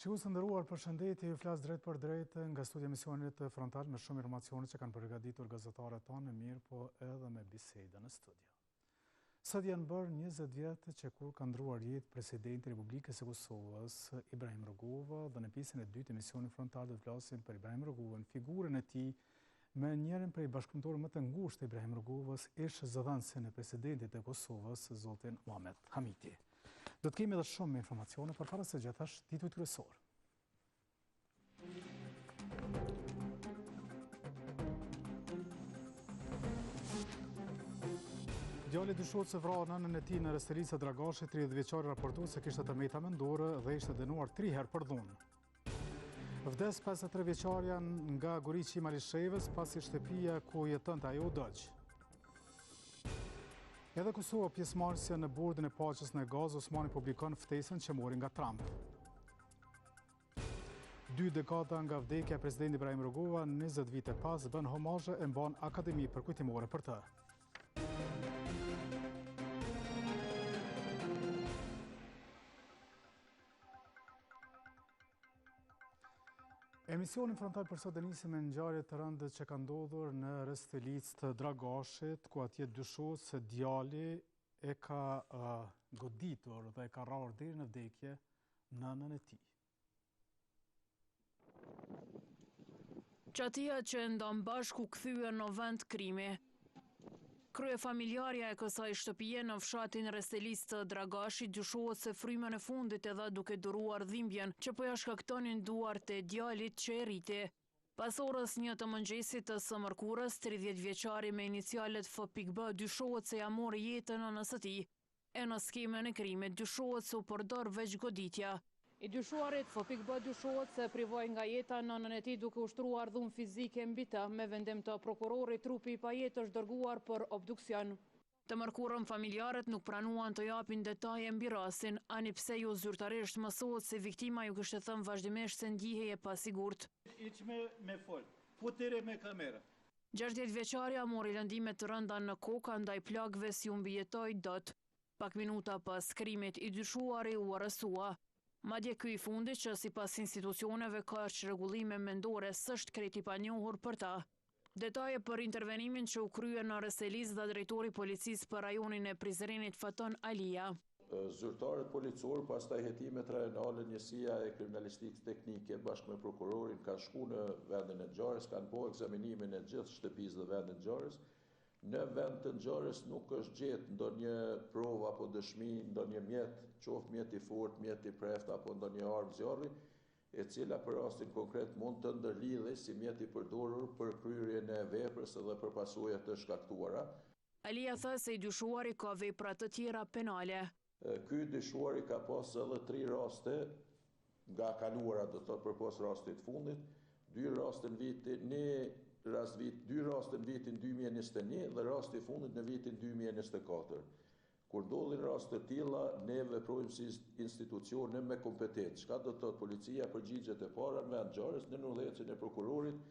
Shikues të nderuar, përshëndetje, ju flas drejtpërdrejt nga studio e emisionit Frontal me shumë informacione që kanë përgatitur gazetarët tanë, mirëpo edhe me biseda në studio. Sot janë bërë 20 vjet që kur ka ndërruar jetë presidenti i Republikës së Kosovës, Ibrahim Rugova, dhe në pjesën e dytë të emisionit Frontal do të flasim për Ibrahim Rugovën, figurën e tij, me njërin prej bashkëpunëtorëve më të ngushtë të Ibrahim Rugovës, ish zëdhënësin e presidentit të Kosovës, zotin Muhamet Hamiti. Do të kemi edhe shumë informacione, por para së gjithash, titujt kryesorë. Djali dyshohet se vrau nënën e tij në Restelicë të Dragashit, 30 vjeçari raportohet se kishte të meta mendore dhe ishte dënuar 3 herë për dhunë. Vdes 53 vjeçarja nga Goriqi i Malishevës, pasi shtëpia ku jetonte ajo u dogj. Edhe Kosova pjesëmarrëse në bordin e paqes në Gazë, Osmani publikon ftesën që mori nga Trump. Dy dekada nga vdekja e presidentit Ibrahim Rugova, 20 vite pas, bën homazhe e mban akademi përkujtimore për të. Emisionin frontal për sot e nisim me ngjarje të rëndë që ka ndodhur në Restelicë të Dragashit, ku atje dyshohet se djali e ka goditur dhe e ka rrahur deri në vdekje nënën e tij. Çatia që e ndan bashkë u kthye në vend krimi. Kryefamiljarja e kësaj shtëpie në fshatin Restelicë të Dragashit dyshohet se frymën e fundit e dha duke duruar dhimbjen që po ia shkaktonin duart e djalit që e rriti. Pas orës një të mëngjesit të së mërkurës, 30 vjeçari me inicialet F.B dyshohet se ia mori jetën nënës së tij. E në skemën e krimit dyshohet se u përdor veç goditja. I dyshuari F.B dyshohet se privoi nga jeta nënën e tij duke ushtruar dhunë fizike mbi të. Me vendim të prokurorit, trupi i pajetë është dërguar për obduksion. Të mërkurën familjarët nuk pranuan të japin detaje mbi rastin, ani pse jo zyrtarisht mësohet se viktima ju kishte thënë vazhdimisht se ndihej e pasigurt. Hiç me me fol. Futere me kamera. 60 vjeçarja mori lëndime të rënda në kokë andaj plagëve s'iu mbijetoi dot. Pak minuta pas krimit, i dyshuari u arrestua. Madje ky i fundit që sipas institucioneve ka çrregullime mendore s'është krejt i panjohur për ta. Detaje për intervenimin që u krye në Restelicë dha drejtori i policisë për rajonin e Prizrenit Faton Alia. Zyrtarët policorë, pastaj hetimet rajonale, njësia e kriminalistikës teknike bashkë me prokurorin kanë shku në vendin e ngjarjes, kanë bo ekzaminimin e gjithë shtëpisë dhe vendit ngjarjes. Në vend të ngjarjes nuk është gjetë ndonjë provë apo dëshmi, ndonjë mjet, qoftë mjet i fortë, mjet i preftë apo ndonjë armë zjarri, e cila për rastin konkret mund të ndërlidhej si mjet i përdorur për kryerjen e veprës dhe për pasojat e shkaktuara. Alia tha se i dyshuari ka vepra të tjera penale. Ky i dyshuari ka pas edhe tri raste nga e kaluara, do të thotë përpos rastit të fundit, dy raste në vitin, një rast vit, dy raste në vitin 2021 dhe rasti i fundit në vitin 2024. Kur ndodhin raste të tilla, ne veprojmë si institucione me kompetencë, çka do të thotë policia përgjigjet e para në vend ngjarjes nën udhëheqjen e prokurorit,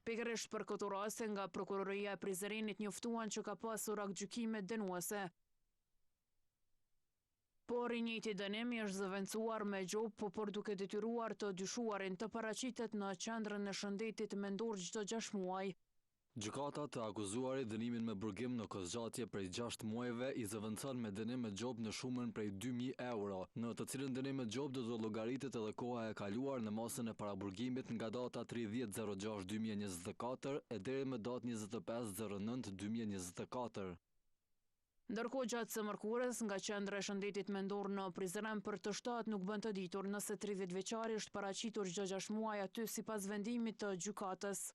Pikërisht për këto raste nga Prokuroria e Prizrenit njoftuan që ka pasur aktgjykime dënuese. Por i njëjti dënim i është zëvendësuar me gjobë, por duke detyruar të dyshuarin të paraqitet në Qendrën e Shëndetit Mendor çdo gjashtë muaj. Gjykata të akuzuarit dënimin me burgim në kohëzgjatje prej gjashtë muajve i zëvendëson me dënim me gjobë në shumën prej 2000 euro, në të cilën dënim me gjobë do të llogaritet edhe koha e kaluar në masën e paraburgimit nga data 30 06 2024 e deri më datë 25 09 2024. Ndërkohë gjatë së mërkurës, nga Qendra e Shëndetit Mendor në Prizren për të shtatë nuk bën të ditur nëse 30 vjeçari është paraqitur çdo gjashtë muaj aty sipas vendimit të gjykatës.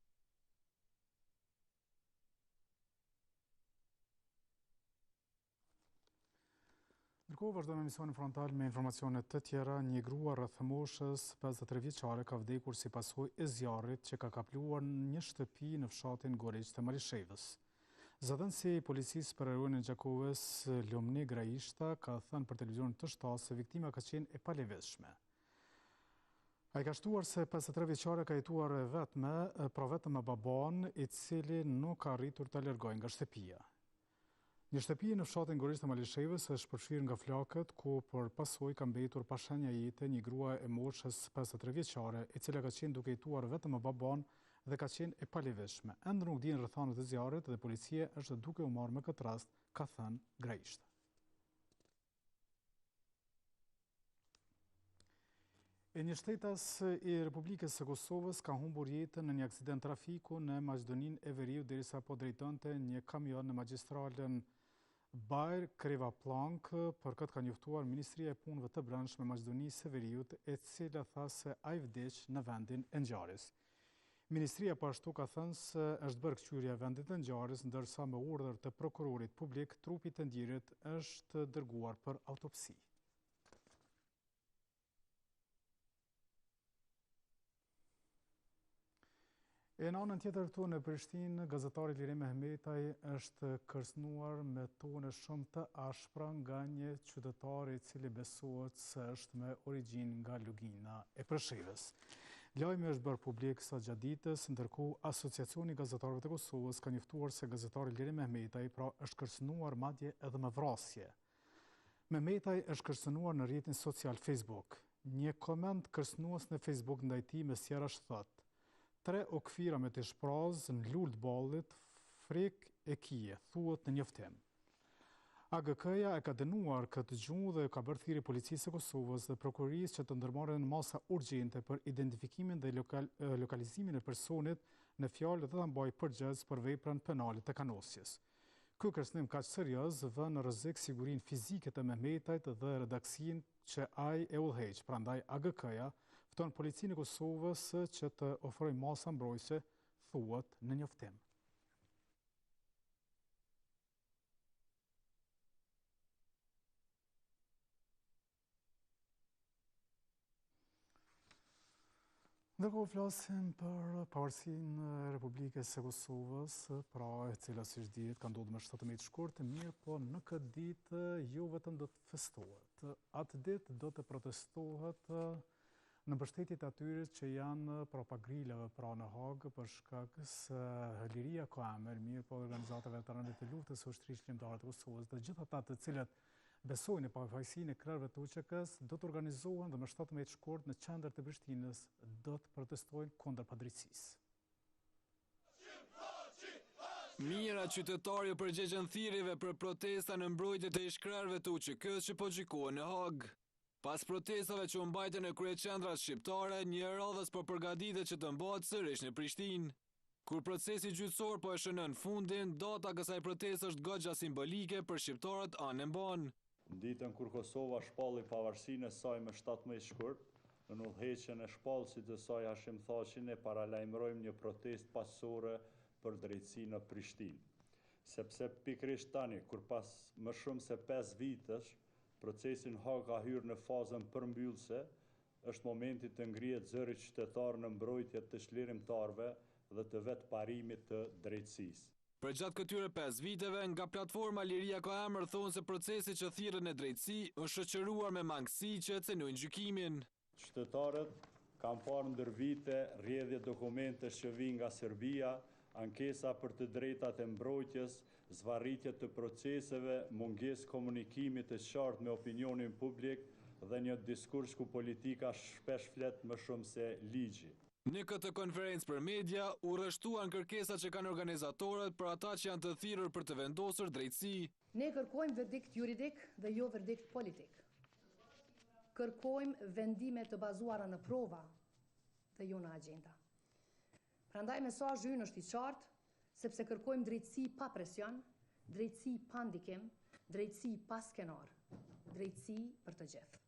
Ndërkohë vazhdojmë emisionin frontal me informacione të tjera, një grua rreth moshës 53 vjeçare ka vdekur si pasojë e zjarrit që ka kapluar një shtëpi në fshatin Goriq të Malishevës. Zëdhënësi i policisë për rajonin e Gjakovës, Lumni Graishta, ka thënë për televizionin T7 se viktima ka qenë e palëvizshme. Ai ka shtuar se 53 vjeçarja ka jetuar e vetme, pra vetëm me babanë, i cili nuk ka arritur ta largojë nga shtëpia. Një shtëpi në fshatin Gorisht të Malishevës është përfshirë nga flakët, ku për pasojë ka mbetur pa shenja jete një grua e moshës 53 vjeçare, e cila ka qenë duke jetuar vetëm me babanë dhe ka qenë e palëvizshme. Ende nuk dihen rrethanat e zjarrit dhe policia është duke u marrë me këtë rast, ka thënë Graishta. E një shtetas i Republikës së Kosovës ka humbur jetën në një aksident trafiku në Maqedoninë e Veriut derisa po drejtonte një kamion në magjistralen Bair Kriva Pallankë, për këtë ka njoftuar Ministria e Punëve të Brendshme e Maqedonisë së Veriut, e cila tha se ai vdiq në vendin e ngjarjes. Ministria po ashtu ka thënë se është bërë këqyrja e vendit të ngjarjes, ndërsa me urdhër të prokurorit publik, trupi i të ndjerit është dërguar për autopsi. E në anën tjetër këtu në Prishtinë, gazetari Lirim Mehmetaj është kërcënuar me tone shumë të ashpra nga një qytetar i cili besohet se është me origjinë nga Lugina e Preshevës. Lajmi është bërë publik sot gjatë ditës, ndërkohë Asociacioni i Gazetarëve të Kosovës ka njoftuar se gazetari Lirim Mehmetaj pra është kërcënuar madje edhe me vrasje. Mehmetaj është kërcënuar në rrjetin social Facebook. Një koment kërcënues në Facebook ndaj tij mes tjerash thotë: Tre okfira me t'i shpraz në lul të ballit, frikë e kije, thuhet në njoftim. AGK-ja e ka dënuar këtë gjuhë dhe ka bërë thirrje Policisë së Kosovës dhe Prokurorisë që të ndërmarrin masa urgjente për identifikimin dhe lokalizimin e personit në fjalë dhe ta mbajë përgjegjës për veprën penale të kanosjes. Ky kërcënim kaq serioz vë në rrezik sigurinë fizike të Mehmetajt dhe redaksinë që ai e udhëheq, prandaj AGK-ja fton Policinë e Kosovës që të ofrojë masa mbrojtëse, thuhet në njoftim. Ndërkohë flasim për pavarësinë e Republikës së Kosovës, pra e cila siç dihet ka ndodhur më 17 shkurt, mirëpo në këtë ditë jo vetëm do të festohet. Atë ditë do të protestohet në mbështetje të atyre që janë prapa grilave pra në Hagë për shkak se liria ka emër, mirëpo organizata e veteranëve të luftës së Ushtrisë Çlirimtare të Kosovës dhe gjithë ata të cilët besojnë në pafajësinë e krerëve të UÇK-së, do të organizohen dhe më 17 shkurt në qendër të Prishtinës do të protestojnë kundër padrejtësisë. Mijëra qytetarë iu përgjigjën thirrjeve për protesta në mbrojtje të ish-krerëve të UÇK-së që po gjykohen në Hagë. Pas protestave që u mbajtën në kryeqendrat shqiptare, një e radhës po përgatitet që të mbahet sërish në Prishtinë. Kur procesi gjyqësor po e shënon fundin, data e kësaj proteste është goxha simbolike për shqiptarët anembanë. Në ditën kur Kosova shpalli pavarësinë e saj më 17 shkurt, nën udhëheqjen e shpallësit të saj Hashim Thaçi ne paralajmërojmë një protestë paqësore për drejtësi në Prishtinë. Sepse pikërisht tani, kur pas më shumë se pesë vitesh, procesi në Hagë ka hyrë në fazën përmbyllëse, Është momenti të ngrihet zëri qytetar në mbrojtje të çlirimtarëve dhe të vetë parimit të drejtësisë. Përgjatë këtyre pesë viteve, nga platforma Liria ka emër thonë se procesi që thirret në drejtësi është shoqëruar me mangësi që e cenojnë gjykimin. Qytetarët kanë parë ndër vite rrjedhje dokumentesh që vijnë nga Serbia, ankesa për të drejtat e mbrojtjes, zvarritje të proceseve, mungesë komunikimi të qartë me opinionin publik dhe një diskurs ku politika shpesh flet më shumë se ligji. Në këtë konferencë për media, u rreshtuan kërkesat që kanë organizatorët për ata që janë të thirrur për të vendosur drejtësi. Ne kërkojmë verdikt juridik dhe jo verdikt politik. Kërkojmë vendime të bazuara në prova dhe jo në agjenda. Prandaj mesazhi ynë është i qartë, sepse kërkojmë drejtësi pa presion, drejtësi pa ndikim, drejtësi pa skenar, drejtësi për të gjithë.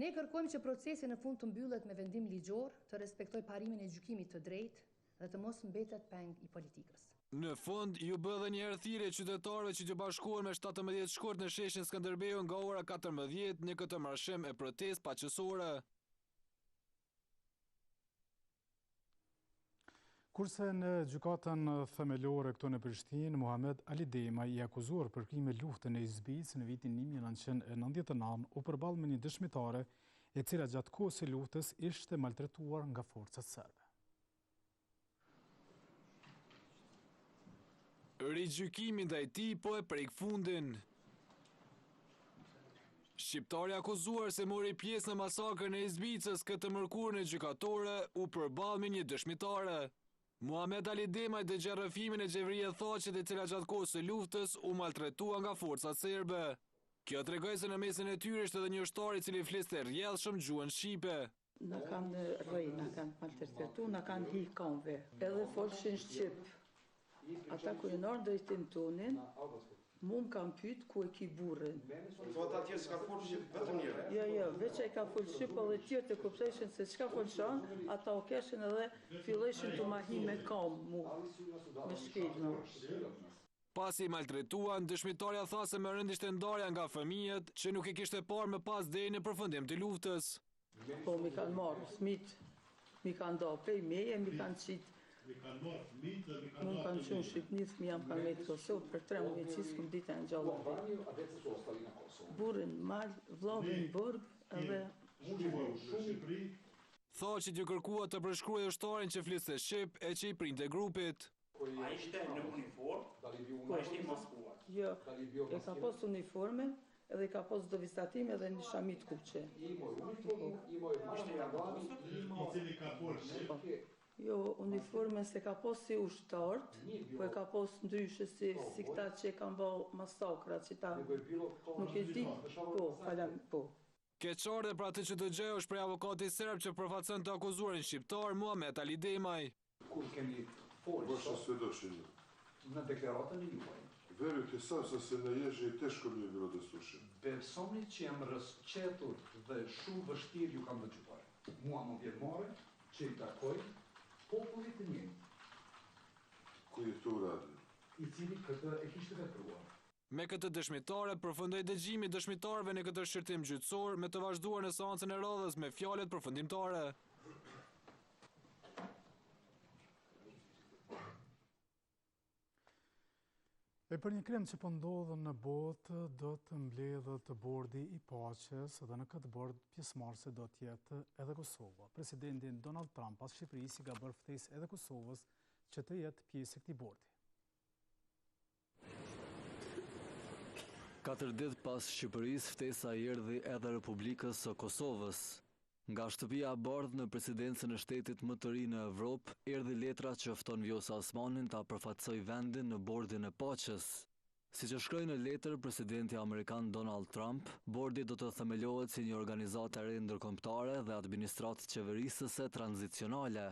Ne kërkojmë që procesi në fund të mbyllet me vendim ligjor, të respektojë parimin e gjykimit të drejtë dhe të mos mbetet peng i politikës. Në fund, iu bë edhe një herë thirrje qytetarëve që t'u bashkohen me 17 shkurt në sheshin Skënderbeu nga ora 14 në këtë marshim e protestë paqësore. Kurse në gjykatën themelore këtu në Prishtinë, Muhamed Alidemaj i akuzuar për krime lufte në Izbicë në vitin 1999 u përball me një dëshmitare e cila gjatë kohës së luftës ishte maltretuar nga forcat serbe. Rigjykimi ndaj tij po e prek fundin. Shqiptari i akuzuar se mori pjesë në masakrën e Izbicës këtë të mërkurë në gjykatore u përball me një dëshmitare. Muhamet Alidemaj dëgjoi rrëfimin e Xhevrije Thaçit e cila gjatë kohës së luftës u maltretua nga forcat serbe. Kjo tregoi se në mesin e tyre ishte edhe një ushtar i cili fliste rrjedhshëm gjuhën shqipe. Na kanë rreh, na kanë maltretu, na kanë hi kamve. Edhe folshin shqip. Ata kur janë ardhë drejtim tonin, mu më kanë pyt ku e ki burrin. Po ata tjerë s'kanë folë shqip, vetëm njëri? Jo, jo, veç ai ka folë shqip, po edhe tjerët e kuptojshin se çka folshan, ata u keshin edhe fillojshin tu ma hi me kamë mu, me shkel mu. Pasi i maltretuan, dëshmitarja tha se më rëndë ishte ndarja nga fëmijët, që nuk i kishte parë më pas deri në përfundim të luftës. Po m'i kanë marrë fmijt, m'i kanë da prej meje, m'i kanë qitë. Mu më kanë çu në Shqipni, fëmija më kanë metë Kosovë, për tre muaj që s'kum ditë a janë gjallë a vdekë. Burrin n'mal, vllavin n'burg, edhe... Thaçit iu kërkua të përshkruajë ushtarin që fliste shqip e që i printe grupit. A ishte në uniformë, a ishte i maskuar? Jo, e ka pas uniformën, edhe ka pas do vizatime edhe një shami të kuqe. Ishte i armatosur? Po. Jo, uniformën s'e ka pas si ushtart, po e ka pas ndryshe si, si këta që e kanë ba masakra, që ta nuk e di, po, falam, po. Keqardhje për atë që dëgjoi u shpreh avokati serb që përfaqëson të akuzuarin shqiptar, Muhamet Alidemaj. Kur keni folë sot në deklaratën e juaj. Verujte sam sam se naježio i teško mi je bilo da slušam. Besoni që jam rrëqethur dhe shumë vështirë ju kam dëgjuar. Mua më vjen marre që i takoj popullit të njëjtë. Koji je to uradio. I cili këtë e kishte vepruar. Me këtë dëshmitare përfundoi dëgjimi i dëshmitarëve në këtë shqyrtim gjyqësor me të vazhduar në seancën e radhës me fjalët përfundimtare. E për një krim që po ndodh në botë, do të mbledhet bordi i paqes dhe në këtë bord pjesëmarrëse do të jetë edhe Kosova. Presidenti Donald Trump pas Shqipërisë i ka bërë ftesë edhe Kosovës që të jetë pjesë e këtij bordi. Katër ditë pas Shqipërisë, ftesa i erdhi edhe Republikës së Kosovës. Nga Shtëpia e Bardhë në presidencën e shtetit më të ri në Evropë, erdhi letra që fton Vjosa Osmanin ta përfaqësojë vendin në Bordin e Paqes. Siç e shkroi në letër presidenti amerikan Donald Trump, bordi do të themelohet si një organizatë e re ndërkombëtare dhe administratë qeverisëse tranzicionale.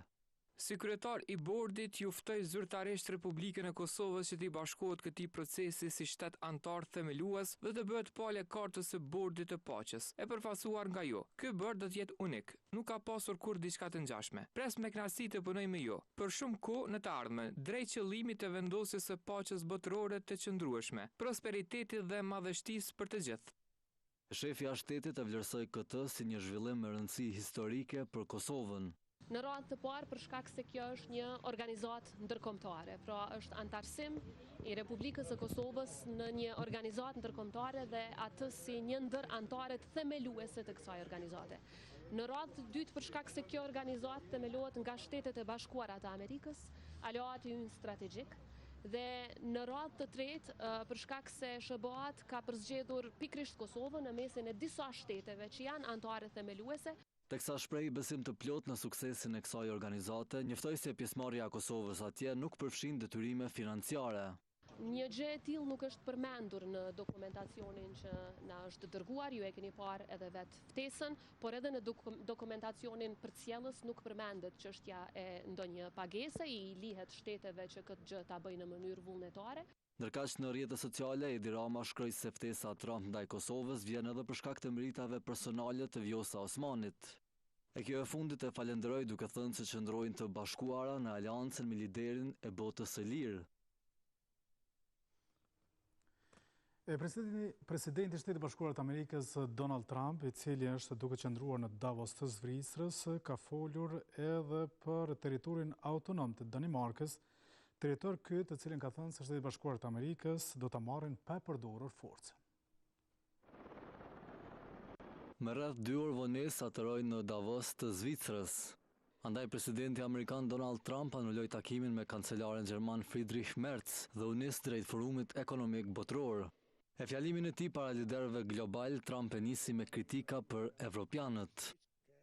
Si kryetar i Bordit, ju ftoj zyrtarisht Republikën e Kosovës që t'i bashkohet këtij procesi si shtet anëtar themelues dhe të bëhet palë e Kartës së Bordit të Paqes, e përfaqësuar nga ju. Ky bord do të jetë unik. Nuk ka pasur kurrë diçka të ngjashme. Pres me kënaqësi të punoj me ju, për shumë kohë në të ardhmen, drejt qëllimit të vendosjes së paqes botërore të qëndrueshme, prosperitetit dhe madhështisë për të gjithë. Shefja e shtetit e vlerësoi këtë si një zhvillim me rëndësi historike për Kosovën. Në radhë të parë për shkak se kjo është një organizatë ndërkombëtare, pra është anëtarësim i Republikës së Kosovës në një organizatë ndërkombëtare dhe atë si një ndër anëtaret themeluese të kësaj organizate. Në radhë të dytë për shkak se kjo organizatë themelohet nga Shtetet e Bashkuara të Amerikës, aleati ynë strategjik, dhe në radhë të tretë për shkak se SHBA-të ka përzgjedhur pikërisht Kosovën në mesin e disa shteteve që janë anëtare themeluese. Teksa shprehi besim të plotë në suksesin e kësaj organizate, njoftoi se pjesëmarrja e Kosovës atje nuk përfshin detyrime financiare. Një gjë e tillë nuk është përmendur në dokumentacionin që na është dërguar, ju e keni parë edhe vetë ftesën, por edhe në dokumentacionin përcjellës nuk përmendet çështja e ndonjë pagese, i lihet shteteve që këtë gjë ta bëjnë në mënyrë vullnetare. Ndërkaq në rrjete sociale, Edi Rama shkroi se ftesa e Trump ndaj Kosovës vjen edhe për shkak të meritave personale të Vjosa Osmanit. E kjo e fundit e falënderoi duke thënë se qëndrojnë të bashkuara në aleancën me liderin e botës së lirë. E presidenti, presidenti i Shteteve të Bashkuara të Amerikës Donald Trump, i cili është duke qëndruar në Davos të Zvicrës, ka folur edhe për territorin autonom të Danimarkës, territor ky të cilin ka thënë se Shtetet e Bashkuara të Amerikës do ta marrin pa përdorur forcën. Me rreth dy orë vonesë atëroi në Davos të Zvicrës. Andaj presidenti amerikan Donald Trump anuloi takimin me kancelarin gjerman Friedrich Merz dhe u nis drejt Forumit Ekonomik Botëror. E fjalimin e tij para liderëve globalë, Trump e nisi me kritika për evropianët.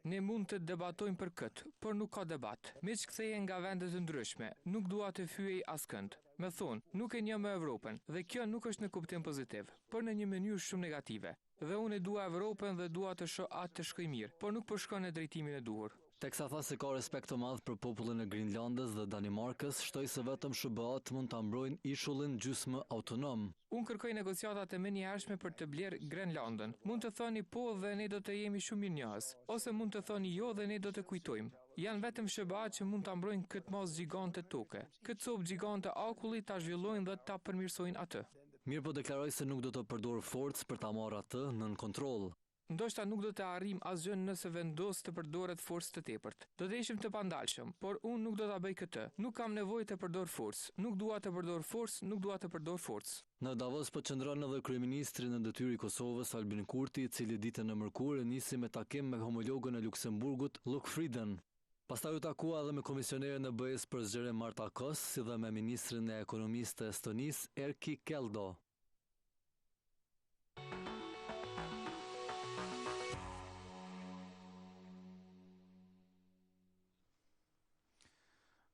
Ne mund të debatojmë për këtë, por nuk ka debat. Miq kthehen nga vende të ndryshme, nuk dua të fyej askënd. Me thonë, nuk e njoh më Evropën, dhe kjo nuk është në kuptim pozitiv, por në një mënyrë shumë negative. Dhe unë e dua Evropën dhe dua të shoh atë të shkojë mirë, por nuk po shkon në drejtimin e duhur. Teksa tha se ka respekt të madh për popullin e Grinlandës dhe Danimarkës, shtoi se vetëm SHBA-të mund ta mbrojnë ishullin gjysmë autonom. Unë kërkoj negociata të menjëhershme për të blerë Grenlandën. Mund të thoni po dhe ne do të jemi shumë mirënjohës. Ose mund të thoni jo dhe ne do të kujtojmë. Janë vetëm SHBA-të që mund ta mbrojnë këtë masë gjigante toke, këtë copë gjigante akulli ta zhvillojnë dhe ta përmirësojnë atë. Mirëpo deklaroi se nuk do të përdorë forcë për ta marrë atë nën kontroll. Ndoshta nuk do të arrijmë asgjë nëse vendos të përdoret forcë të tepërt. Do të ishim të pandalshëm, por unë nuk do ta bëj këtë. Nuk kam nevojë të përdor forcë. Nuk dua të përdor forcë, nuk dua të përdor forcë. Në Davos po qëndron edhe kryeministri në detyrë i Kosovës, Albin Kurti, i cili ditën e mërkurë e nisi me takim me homologun e Luksemburgut, Luc Frieden. Pastaj u takua edhe me komisioneren e BE-së për zgjerim Marta Kos, si dhe me ministrin e Ekonomisë të Estonisë, Erkki Keldo.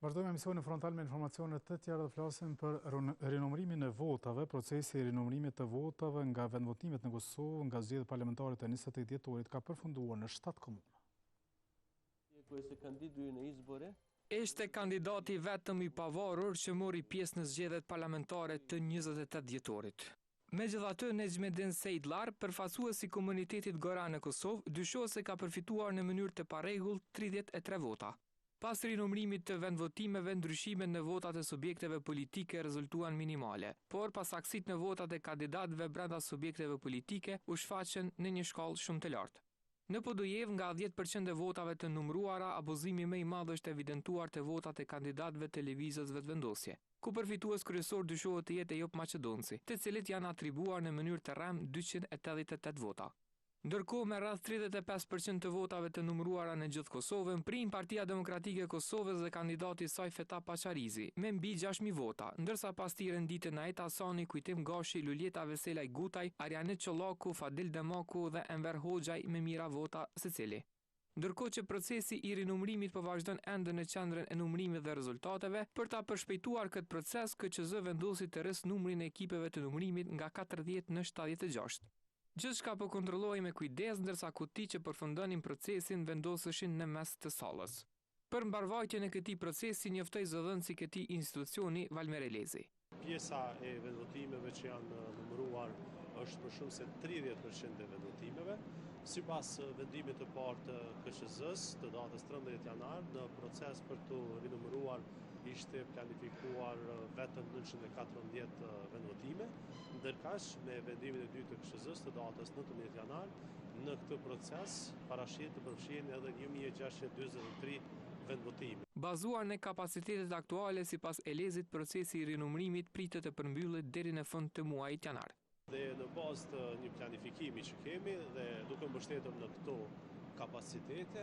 Vazhdojmë emisionin frontal me informacione të tjera dhe flasim për rinumërimin e votave, procesi i rinumërimit të votave nga vendvotimet në Kosovë nga zgjedhjet parlamentare të 28 dhjetorit ka përfunduar në 7 komuna. Ishte kandidati i vetëm i pavarur që mori pjesë në zgjedhjet parlamentare të 28 dhjetorit. Megjithatë, Nexhmedin Sejdlar, përfaqësues i komunitetit goran në Kosovë, dyshohet se ka përfituar në mënyrë të parregullt 33 vota. Pas rinumërimit të vendvotimeve, ndryshimet në votat e subjekteve politike rezultuan minimale, por pasaktësitë në votat e kandidatëve brenda subjekteve politike u shfaqën në një shkallë shumë të lartë. Në Podujevë, nga 10 për qind e votave të numëruara, abuzimi më i madh është evidentuar te votat e kandidatëve të Lëvizjes Vetëvendosje, ku përfitues kryesor dyshohet të jetë Ejup Maqedonci, të cilit janë atribuar në mënyrë të rremë 288 vota. Ndërkohë, me rreth 35 për qind të votave të numëruara në gjithë Kosovën, prin Partia Demokratike e Kosovës dhe kandidati i saj Fetah Paçarizi, me mbi 6.000 vota, ndërsa pas tij renditen Nait Hasani, Kujtim Gashi, Luljeta Veselaj Gutaj, Arianit Çollaku, Fadil Demaku dhe Enver Hoxhaj me mijëra vota secili. Ndërkohë që procesi i rinumërimit po vazhdon ende në qendrën e numërimit dhe rezultateve, për ta përshpejtuar këtë proces, KQZ vendosi të rrisë numrin e ekipeve të numërimit nga 40 në 76. Gjithçka po kontrollohej me kujdes ndërsa kutitë që përfundonin procesin vendoseshin në mes të sallës. Për mbarëvajtjen e këtij procesi njoftoi zëdhënësi i këtij institucioni, Valmir Elezi. Pjesa e vendvotimeve që janë numëruar është më shumë se 30% e vendvotimeve. Sipas vendimit të parë të KQZ-së të datës 13 janar, në proces për t'u rinumëruar ishte planifikuar vetëm 914 vendvotime. Ndërkaq, me vendimin e dytë të KQZ-së të datës 19 janar, në këtë proces parashihet të përfshihen edhe 1643 vendvotime. Bazuar në kapacitetet aktuale, sipas Elezit, procesi i rinumërimit pritet të përmbyllet deri në fund të muajit janar. Dhe në bazë të një planifikimi që kemi dhe duke mbështetur në këto kapacitete,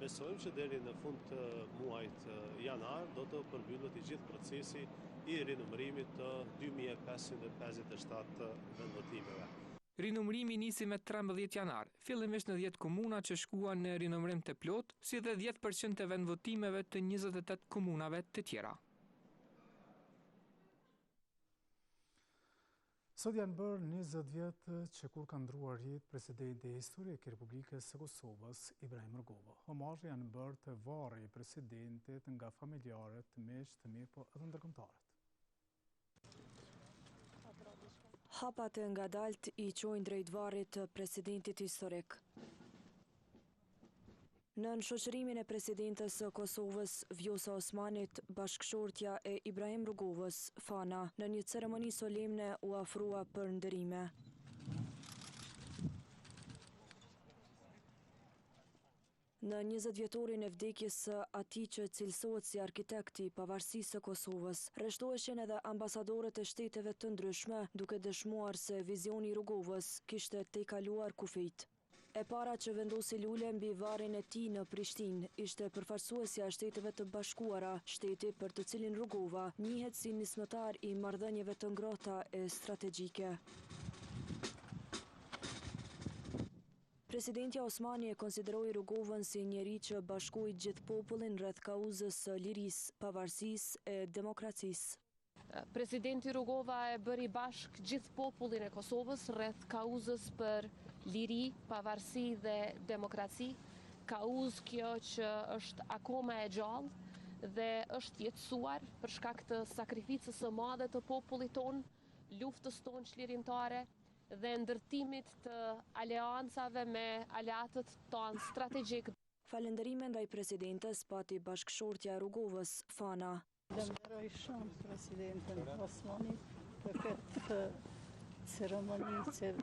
besojmë që deri në fund të muajit janar do të përmbyllet i gjithë procesi i rinumërimit të 2557 vendvotimeve. Rinumërimi nisi me 13 janar, fillimisht në 10 komuna që shkuan në rinumërim të plotë, si dhe 10% të vendvotimeve të 28 komunave të tjera. Sot janë bërë 20 vjet që kur ka ndërruar jetë presidenti historik i Republikës së Kosovës, Ibrahim Rugova. Homazhe janë bërë te varri i presidentit nga familjarët, miqtë, mirëpo edhe ndërkombëtarët. Hapat e ngadaltë i çojnë drejt varrit të presidentit historik. Nën shoqërimin e presidentes së Kosovës, Vjosa Osmanit, bashkëshortja e Ibrahim Rugovës, Fana, në një ceremoni solemne u afrua për nderime. Në 20 vjetorin e vdekjes së atij që cilësohet si arkitekt i pavarësisë së Kosovës, rreshtoheshin edhe ambasadorët e shteteve të ndryshme, duke dëshmuar se vizioni i Rugovës kishte tejkaluar kufijtë. E para që vendosi lule mbi varrin e tij në Prishtinë, ishte përfaqësuesja e Shteteve të Bashkuara, shteti për të cilin Rugova njihet si nismëtar i marrëdhënieve të ngrohta e strategjike. Presidentja Osmani e konsideroi Rugovën si njeri që bashkoi gjithë popullin rreth kauzës së lirisë, pavarësisë e demokracisë. Presidenti Rugova e bëri bashkë gjithë popullin e Kosovës rreth kauzës për liri, pavarësi dhe demokraci, kauzë kjo që është akoma e gjallë dhe është jetësuar për shkak të sakrificës së madhe të popullit tonë, luftës tonë çlirimtare dhe ndërtimit të aleancave me aleatët tanë strategjikë. Falënderime ndaj presidentes pati bashkëshortja e Rugovës, Fana. Falënderoj shumë presidenten Osmani për këtë ceremoni që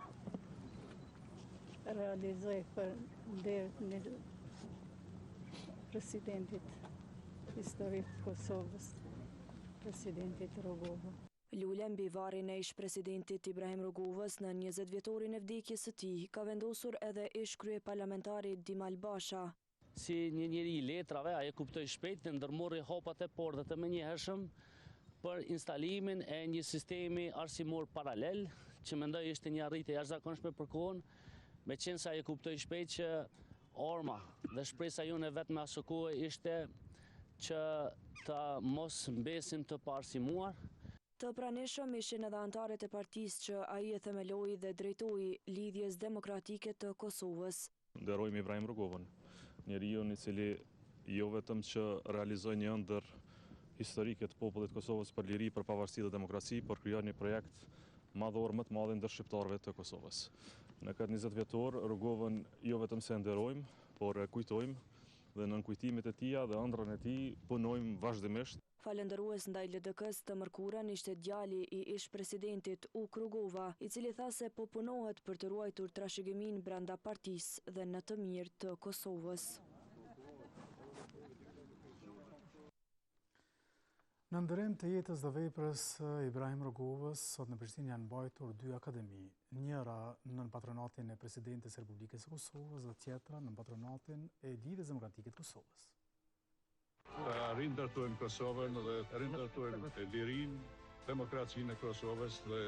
realizoi për nder të presidentit historik të Kosovës, presidentit Rugova. Lule mbi varrin e ish-presidentit Ibrahim Rugovës në 20 vjetorin e vdekjes së tij ka vendosur edhe ish-kryeparlamentari Dimal Basha. Si një njeri i letrave, ai e kuptoi shpejt dhe ndërmorri hapat e parë dhe të menjëhershëm për instalimin e një sistemi arsimor paralel, që mendoj ishte një arritje e jashtëzakonshme për kohën, meqenëse ai e kuptoi shpejt që arma dhe shpresa jonë e vetme aso kohe ishte që të mos mbesim të paarsimuar. Të pranishëm ishin edhe anëtarët e partisë që ai e themeloi dhe drejtoi, Lidhjes Demokratike të Kosovës. Nderojmë Ibrahim Rugovën, njeriun i cili jo vetëm që realizoi një ëndërr historike të popullit të Kosovës për liri, për pavarësi dhe demokraci, por krijoi një projekt madhor më të madhin ndër shqiptarëve të Kosovës. Në këtë 20 vjetor, Rugovën jo vetëm se e nderojmë, por e kujtojmë dhe nën kujtimet e tija dhe ëndrrën e tij punojmë vazhdimisht. Falënderues ndaj LDK-së të mërkurën ishte djali i ish-presidentit Ukë Rugova, i cili tha se po punohet për të ruajtur trashëgiminë brenda partisë dhe në të mirë të Kosovës. Në nderim të jetës dhe veprës së Ibrahim Rugovës, sot në Prishtinë janë mbajtur dy akademi, njëra nën patronatin e Presidentes së Republikës së Kosovës dhe tjetra nën patronatin e Lidhjes Demokratike të Kosovës. Ta rindërtojmë Kosovën dhe rindërtojmë lirinë, demokracinë e Kosovës dhe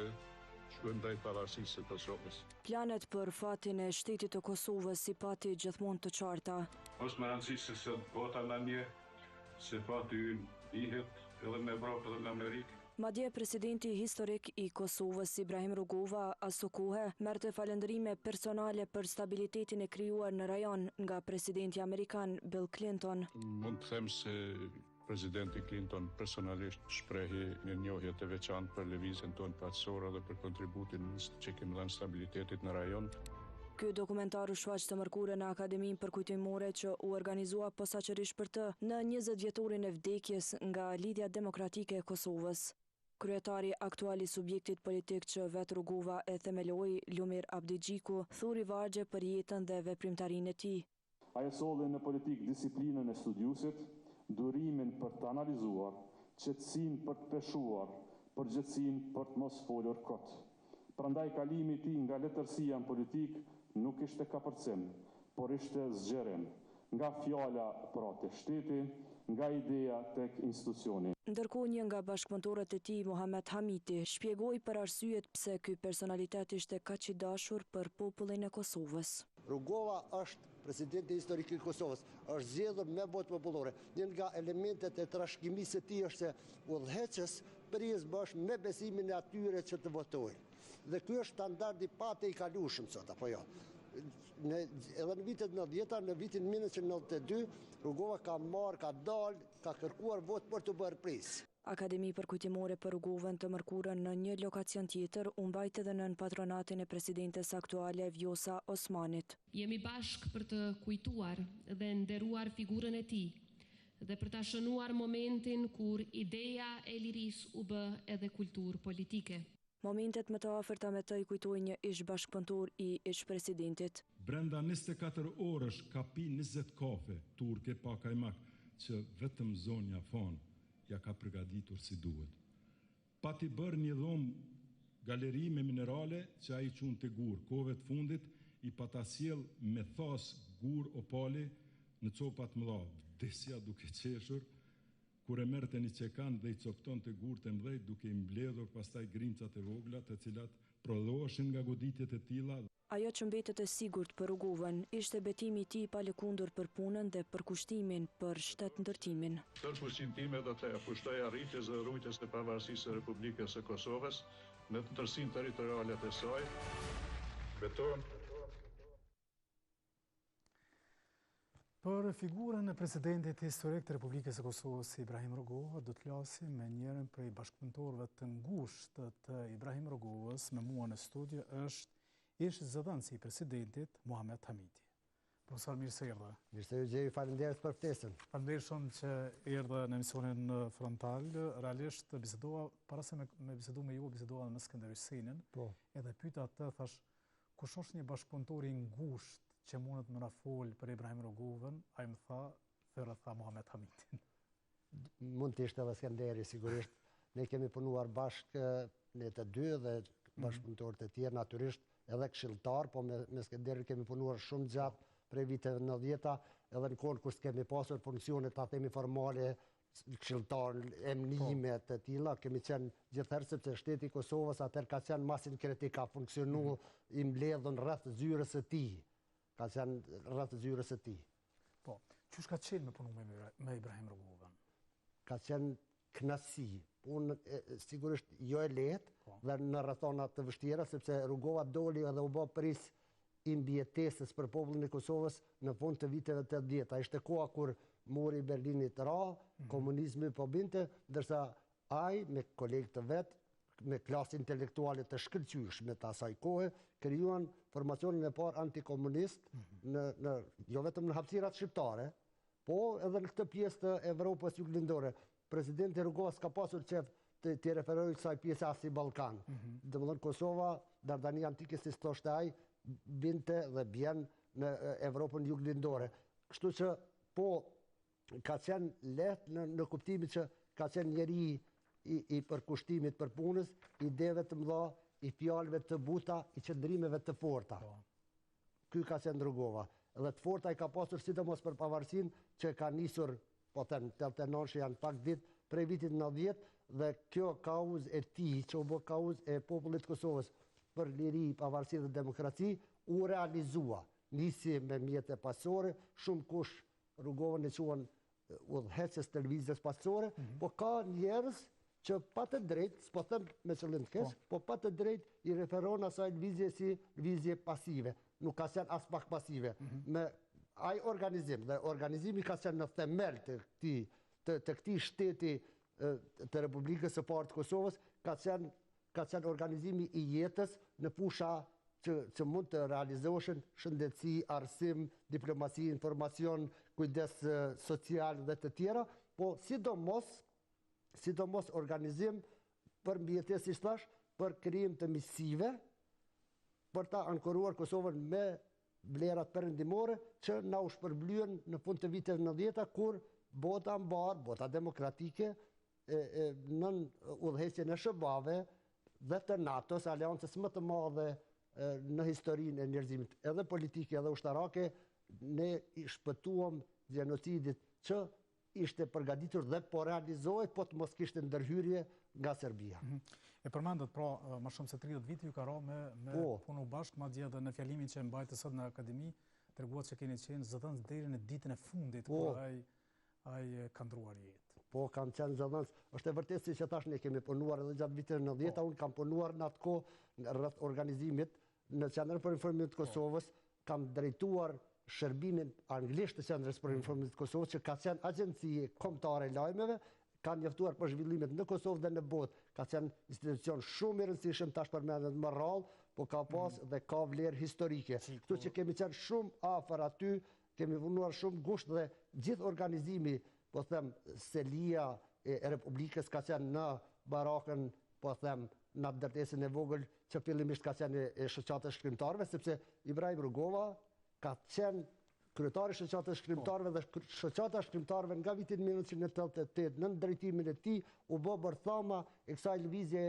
shkojmë drejt pavarësisë së Kosovës. Planet për fatin e shtetit të Kosovës i pati gjithmonë të qarta. Është me rëndësi se sot bota na njeh se fati ynë dihet edhe në Evropë edhe në Amerikë. Madje presidenti historik i Kosovës Ibrahim Rugova asokohe merrte falënderime personale për stabilitetin e krijuar në rajon nga presidenti amerikan Bill Clinton. Mund të them se Presidenti Clinton personalisht shprehi mirënjohje të veçantë për lëvizjen tonë paqësore dhe për kontributin që kemi dhënë stabilitetit në rajon. Ky dokumentar u shfaq të mërkurën në Akademinë Përkujtimore që u organizua posaçërisht për të në 20 vjetorin e vdekjes nga Lidhja Demokratike e Kosovës. Kryetari aktual i subjektit politik që vetë Rugova e themeloi, Lumir Abdixhiku, thuri vargje për jetën dhe veprimtarinë e tij. Ai e solli në politikë disiplinën e studiuesit, durimin për të analizuar, qetësinë për të peshuar, përgjegjësinë për të mos folur kot. Prandaj kalimi i tij nga letërsia në politikë nuk ishte kapërcim, por ishte zgjerim. Nga fjala pra te shteti, nga ideja tek institucioni. Ndërkohë një nga bashkëpunëtorët e tij, Muhamet Hamiti, shpjegoi për arsyet pse ky personalitet ishte kaq i dashur për popullin e Kosovës. Rugova është presidenti historik i Kosovës, është zgjedhur me votë popullore. Një nga elementet e trashëgimisë së tij është se udhëheqës prijës bëhesh me besimin e atyre që të votojnë. Dhe ky është standard i patejkalueshëm sot, apo jo? Në, edhe në vitet 90-ta, në vitin 1992, Rugova ka marrë, ka dalë, ka kërkuar votë për t'u bërë prijës. Akademi përkujtimore për Rugovën të mërkurën në një lokacion tjetër u mbajt edhe nën patronatin e presidentes aktuale Vjosa Osmanit. Jemi bashkë për të kujtuar dhe nderuar figurën e tij dhe për ta shënuar momentin kur ideja e lirisë u bë edhe kulturë politike. Momentet më të afërta me të i kujtoi një ish-bashkëpunëtor i ish-presidentit. Brenda 24 orësh ka pi 20 kafe turke pa kajmak që vetëm zonja Fanë ia ka përgatitur si duhet. Pati bërë një dhomë galeri me minerale që ai quante gur, kohëve të fundit i pata sjellë me thasë gur opali në copa të mëdha. Vdisja duke qeshur kur e merrte një çekan dhe i copëtonte gurët e mëdhej duke i mbledhur pastaj grimcat e vogla të cilat prodhoheshin nga goditjet e tilla. Ajo që mbetet e sigurt për Rugovën, ishte betimi i tij i palëkundur për punën dhe përkushtimin për shtetndërtimin. Tërë fuqinë time do t'ia kushtoj arritjes dhe ruajtjes së pavarësisë së Republikës së Kosovës në tërësinë territoriale të saj. Betohem. Për figurën e presidentit historik të Republikës së Kosovës, Ibrahim Rugova, do të flasim me njërin prej bashkëpunëtorëve të ngushtë të Ibrahim Rugovës, me mua në studio është ish zëdhënësi i presidentit, Muhamet Hamiti. Profesor, mirë se erdhe. Mirë se ju gjej, faleminderit për ftesën. Faleminderit shumë që erdhe në emisionin Frontal. Realisht bisedova, para se me, me bisedu me ju, bisedova me Skënder Hysenin, po. edhe pyeta atë, thash, Kush është një bashkëpunëtor i ngushtë që mundet me na fol për Ibrahim Rugovën, ai më tha, thirre tha Muhamet Hamitin. Mund të ishte edhe Skënderi, sigurisht. Ne kemi punuar bashkë, ne të dy dhe mhm. bashkëpunëtorët e tjerë, natyrisht edhe këshilltar, po me, me Skënderin kemi punuar shumë gjatë prej viteve 90-ta, edhe në kohën kur s'kemi pasur funksione, ta themi formale, këshilltar, emnime po. të tilla, kemi qenë gjithherë sepse shteti i Kosovës atëherë ka qenë ma sinkretik, ka funksionu mm. i mbledhun rreth zyrës së tij. Ka qenë rreth zyrës së tij. Po, qysh ka qenë me punu me, me Ibrahim Rugovën? Ka qenë kënaqësi. Punë sigurisht jo e lehtë po. dhe në rrethana të vështira sepse Rugova doli edhe u bë prijës i mbijetesës për popullin e Kosovës në fund të viteve 80. Ishte koha kur muri i Berlinit ra, mhm. komunizmi po binte, ndërsa ai me kolegë të vet, me klasë intelektuale të shkëlqyeshme të asaj kohe, krijuan formacionin e parë antikomunist mhm. në, në, jo vetëm në hapësirat shqiptare, po edhe në këtë pjesë të Evropës juglindore. Presidenti Rugova s'ka pasur qef të t'i referojë kësaj pjese as si Ballkan. Mm -hmm. Domethënë Kosova, Dardania antike si thoshte ai, binte dhe bjen në Evropën juglindore. Kështu që po ka qenë lehtë në, në kuptimin që ka qenë njeri i, i përkushtimit për punës, ideve të mëdha, i fjalëve të buta, i qëndrimeve të forta. Po. Ky ka qenë Rugova. Dhe të forta i ka pasur sidomos për pavarësinë që ka nisur po them, 89 janë pak vit, prej vitit 90, dhe kjo kauzë e tij, që u bë kauzë e popullit të Kosovës për liri, pavarësi dhe demokraci, u realizua. Nisi me mjete paqësore, shumëkush Rugovën e quan udhëheqës të lëvizjes paqësore, mm -hmm. po ka njerëz që pa të drejtë, s'po them me qëllim të keq, po, po pa të drejtë i referon asaj lëvizje si lëvizje pasive. Nuk ka qenë aspak pasive. Mm -hmm. Me ai organizim dhe organizimi ka qenë në themel të këtij të, të këtij shteti të Republikës së Parë të Kosovës, ka qenë ka qenë organizimi i jetës në fusha që, që mund të realizoheshin shëndetësi, arsim, diplomaci, informacion, kujdes social dhe të tjera, po sidomos sidomos organizim për mbijetesë, siç thash, për krijim të miqësive, për ta ankoruar Kosovën me vlerat perëndimore që na u shpërblyen në fund të viteve 90-ta kur bota mbarë, bota demokratike e, e nën udhëheqjen e SHBA-ve dhe të NATO-s, aleancës më të madhe në historinë e njerëzimit, edhe politike edhe ushtarake, ne i shpëtuam gjenocidit që ishte përgatitur dhe po realizohej, po të mos kishte ndërhyrje nga Serbia. Mhm. E përmendët, pra, më shumë se 30 vite ju ka ra me, me po. punu bashkë, madje edhe në fjalimin që e mbajtët sot në akademi, treguat që keni qenë zëdhënës deri në ditën e fundit, po. kur ai, ai ka ndruar jetë. Po, kam qenë zëdhënës. është e vërtetë siç e thash, ne kemi punuar edhe gjatë viteve 90-ta, po. unë kam punuar në atë kohë rreth organizimit në Qendrën për Informim të Kosovës, kam drejtuar shërbimin anglisht të Qendrës për Informim të Kosovës, që ka qenë agjenci kombëtare e lajmeve, ka njoftuar për zhvillimet në Kosovë dhe në botë. Ka qenë institucion shumë i rëndësishëm, tash përmendet më rrallë, po ka pas mm. dhe ka vlerë historike. Kështu që kemi qenë shumë afër aty, kemi punuar shumë ngushtë dhe gjithë organizimi, po them, selia e Republikës ka qenë në barakën, po them, në atë ndërtesën e vogël që fillimisht ka qenë e shoqatës shkrimtarëve, sepse Ibrahim Rugova ka qenë kryetar i shoqatës shkrimtarëve dhe shoqata e shkrimtarëve nga viti 1988 nën drejtimin e tij u bë bërthama e kësaj lëvizje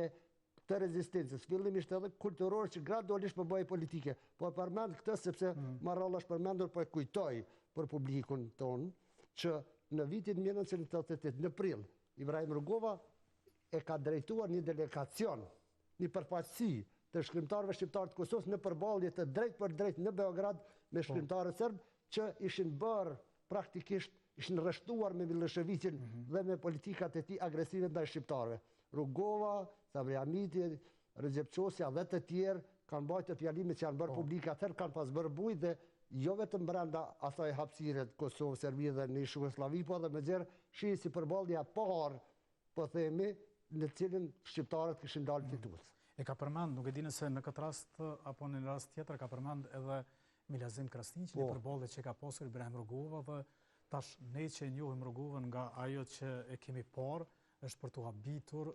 të rezistencës, fillimisht edhe kulturore që gradualisht po bëhej politike. Po e përmend këtë sepse mm. ma rrallë është përmendur, po e kujtoj për publikun tonë që në vitin 1988 në prill Ibrahim Rugova e ka drejtuar një delegacion, një përfaqësi të shkrimtarëve shqiptarë të Kosovës në përballje të drejtpërdrejtë në Beograd me po. shkrimtarët serbë që ishin bërë praktikisht ishin rreshtuar me Millosheviqin mm -hmm. dhe me politikat e tij agresive ndaj shqiptarëve. Rugova, Sabri Hamiti, Rexhep Qosja dhe të tjerë kanë mbajtur fjalime që janë bërë po. publike atëherë kanë pas bërë bujë dhe jo vetëm brenda asaj hapësire të Kosovë, Serbi dhe në Jugosllavi, po edhe më gjerë, shihej si përballja e parë, po themi, në të cilën shqiptarët kishin dalë mm. fitues. E ka përmend, nuk e di nëse në këtë rast apo në një rast tjetër ka përmend edhe Milazim Krasniqi, një po. përballje që ka pasur Ibrahim Rugova dhe tash ne që e njohim Rugovën nga ajo që e kemi parë, është për t'u habitur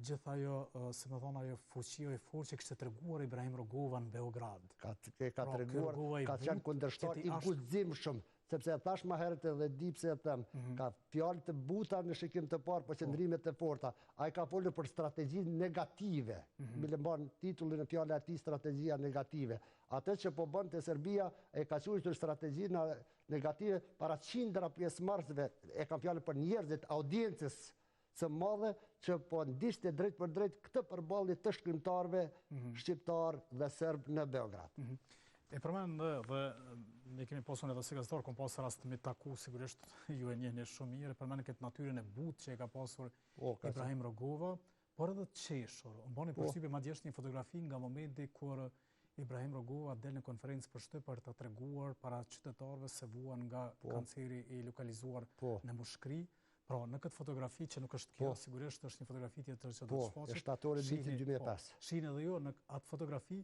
gjithë ajo, si me thonë, ajo fuqi e fortë që kishte treguar Ibrahim Rugova në Beograd. Ka, ka pra, treguar, ka qenë kundërshtar i guximshëm, sepse e thash ma herët edhe di pse e them, mm -hmm. ka fjalë të buta në shikim të parë, po qëndrime të forta. Ai ka folur për strategji negative, mm -hmm. bile mban titullin e fjala e tij strategjia negative. Atë që po bënte Serbia e ka quajtur strategji negative para qindra pjesëmarrësve, e kam fjalën për njerëzit, audiencës së madhe që po ndiqte drejtpërdrejt këtë përballje të shkrimtarëve mm -hmm. shqiptarë dhe serbë në Beograd. Mm -hmm. E përmend dhe, dhe ne kemi pasur edhe si gazetar, kom pasur rast me taku, sigurisht ju e njihni shumë mirë, përmend këtë natyrën e butë që e ka pasur po, ka Ibrahim Rugova, por edhe të qeshur. Më bani po. përshtypje madje është një fotografi nga momenti kur Ibrahim Rugova del në konferencë për shtyp për të treguar para qytetarëve se vuan nga po. kanceri i lokalizuar po. në mushkri. Pra, në këtë fotografi që nuk është kjo, po. sigurisht është një fotografi tjetër që do të shfaqet. Po, e shtatorit vitit 2005. Po, shihni edhe ju në atë fotografi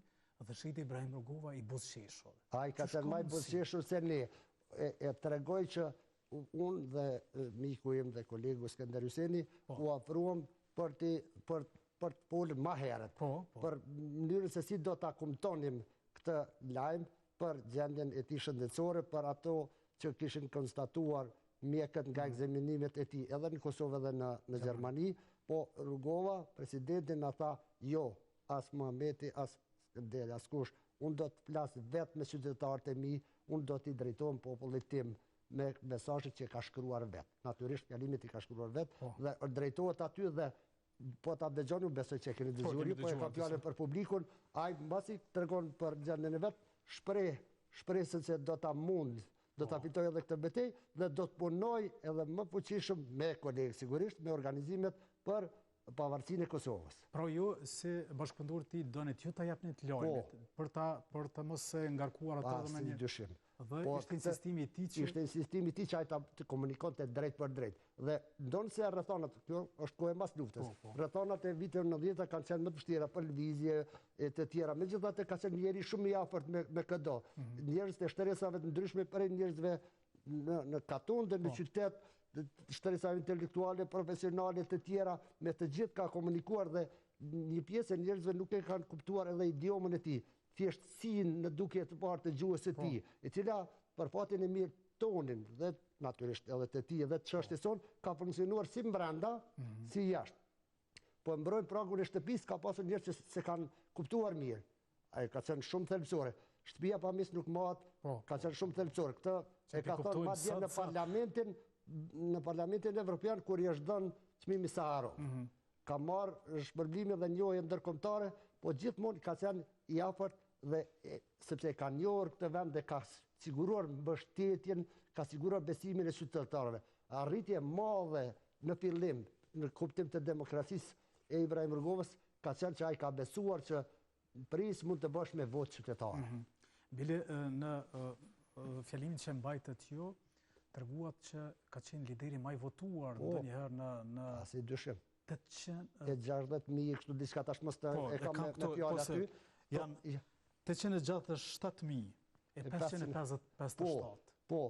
dhe shihni Ibrahim Rugova i buzëqeshur. Ai ka qenë më i buzëqeshur se ne. E, e tregoi që unë dhe miku im dhe kolegu Skender Hyseni po. u afruam për të për për të folur më herët. Po, po. Për mënyrën se si do ta kumtonim këtë lajm për gjendjen e tij shëndetësore, për ato që kishin konstatuar mjekët nga mm. ekzaminimet e tij edhe në Kosovë edhe në në Gjermani, po Rugova, presidenti na tha, jo, as Muhameti, as Skënderi, askush, unë do të flas vetë me qytetarët e mi, unë do t'i drejtohem popullit tim me mesazhet që ka shkruar vetë. Natyrisht fjalimet i ka shkruar vetë po. dhe drejtohet aty dhe po ta dëgjoni, unë besoj që e keni po, dëgjuar ju, po e kam fjalën për publikun, ai mbasi tregon për gjendjen e vet, shpreh shpresën se do ta mund, do ta po. fitoj edhe këtë betejë dhe do të punoj edhe më fuqishëm me kolegë sigurisht, me organizimet për pavarësinë e Kosovës. Pra ju si bashkëpunëtor të tij donit ju ta jepnit lajmin po. për ta për të mos e ngarkuar atë edhe me një dyshim. Dhe po, ishte insistimi i tij që ishte insistimi i tij që ai ta të komunikonte drejtpërdrejt. Dhe ndonëse rrethanat, kjo është kohë mbas luftës. Po, po. Rrethanat e viteve 90-ta kanë qenë më të vështira për lëvizje e të tjera. Megjithatë ka qenë njeri shumë i afërt me me këdo. Mm -hmm. Njerëz të shtresave të ndryshme prej njerëzve në në katund dhe në po. qytet, shtresave intelektuale, profesionale të tjera, me të gjithë ka komunikuar dhe një pjesë e njerëzve nuk e kanë kuptuar edhe idiomën e tij. thjeshtësinë në dukje të parë të gjuhës së po. tij, e cila për fatin e mirë tonin dhe natyrisht edhe të tij dhe të çështjes sonë ka funksionuar si brenda, mhm. si jashtë. Po e mbrojmë pragun e shtëpisë, ka pasur njerëz që s'e kanë kuptuar mirë. Ajo ka qenë shumë thelbësore. Shtëpia pa miq nuk mbahet, po. ka qenë shumë thelbësore. Këtë e ka thënë madje në parlamentin në parlamentin evropian kur i është dhënë çmimi Saharov. Mhm. Ka marrë shpërblime dhe njohje ndërkombëtare, po gjithmonë ka qenë i afërt dhe sepse e ka njohur këtë vend dhe ka siguruar mbështetjen, ka siguruar besimin e qytetarëve. Arritje e madhe në fillim, në kuptim të demokracisë e Ibrahim Rugovës, ka qenë që ai ka besuar që Prijës mund të bëhesh me votë qytetare. Mhm. Bile në fjalimin që mbajtët ju, treguat që ka qenë lideri ma i votuar po, ndonjëherë në... në... Asnjë dyshim. 860.000, kështu diçka tash mos të po, e kam me, me fjalë po aty. Janë 867.000 e 557. Po, po,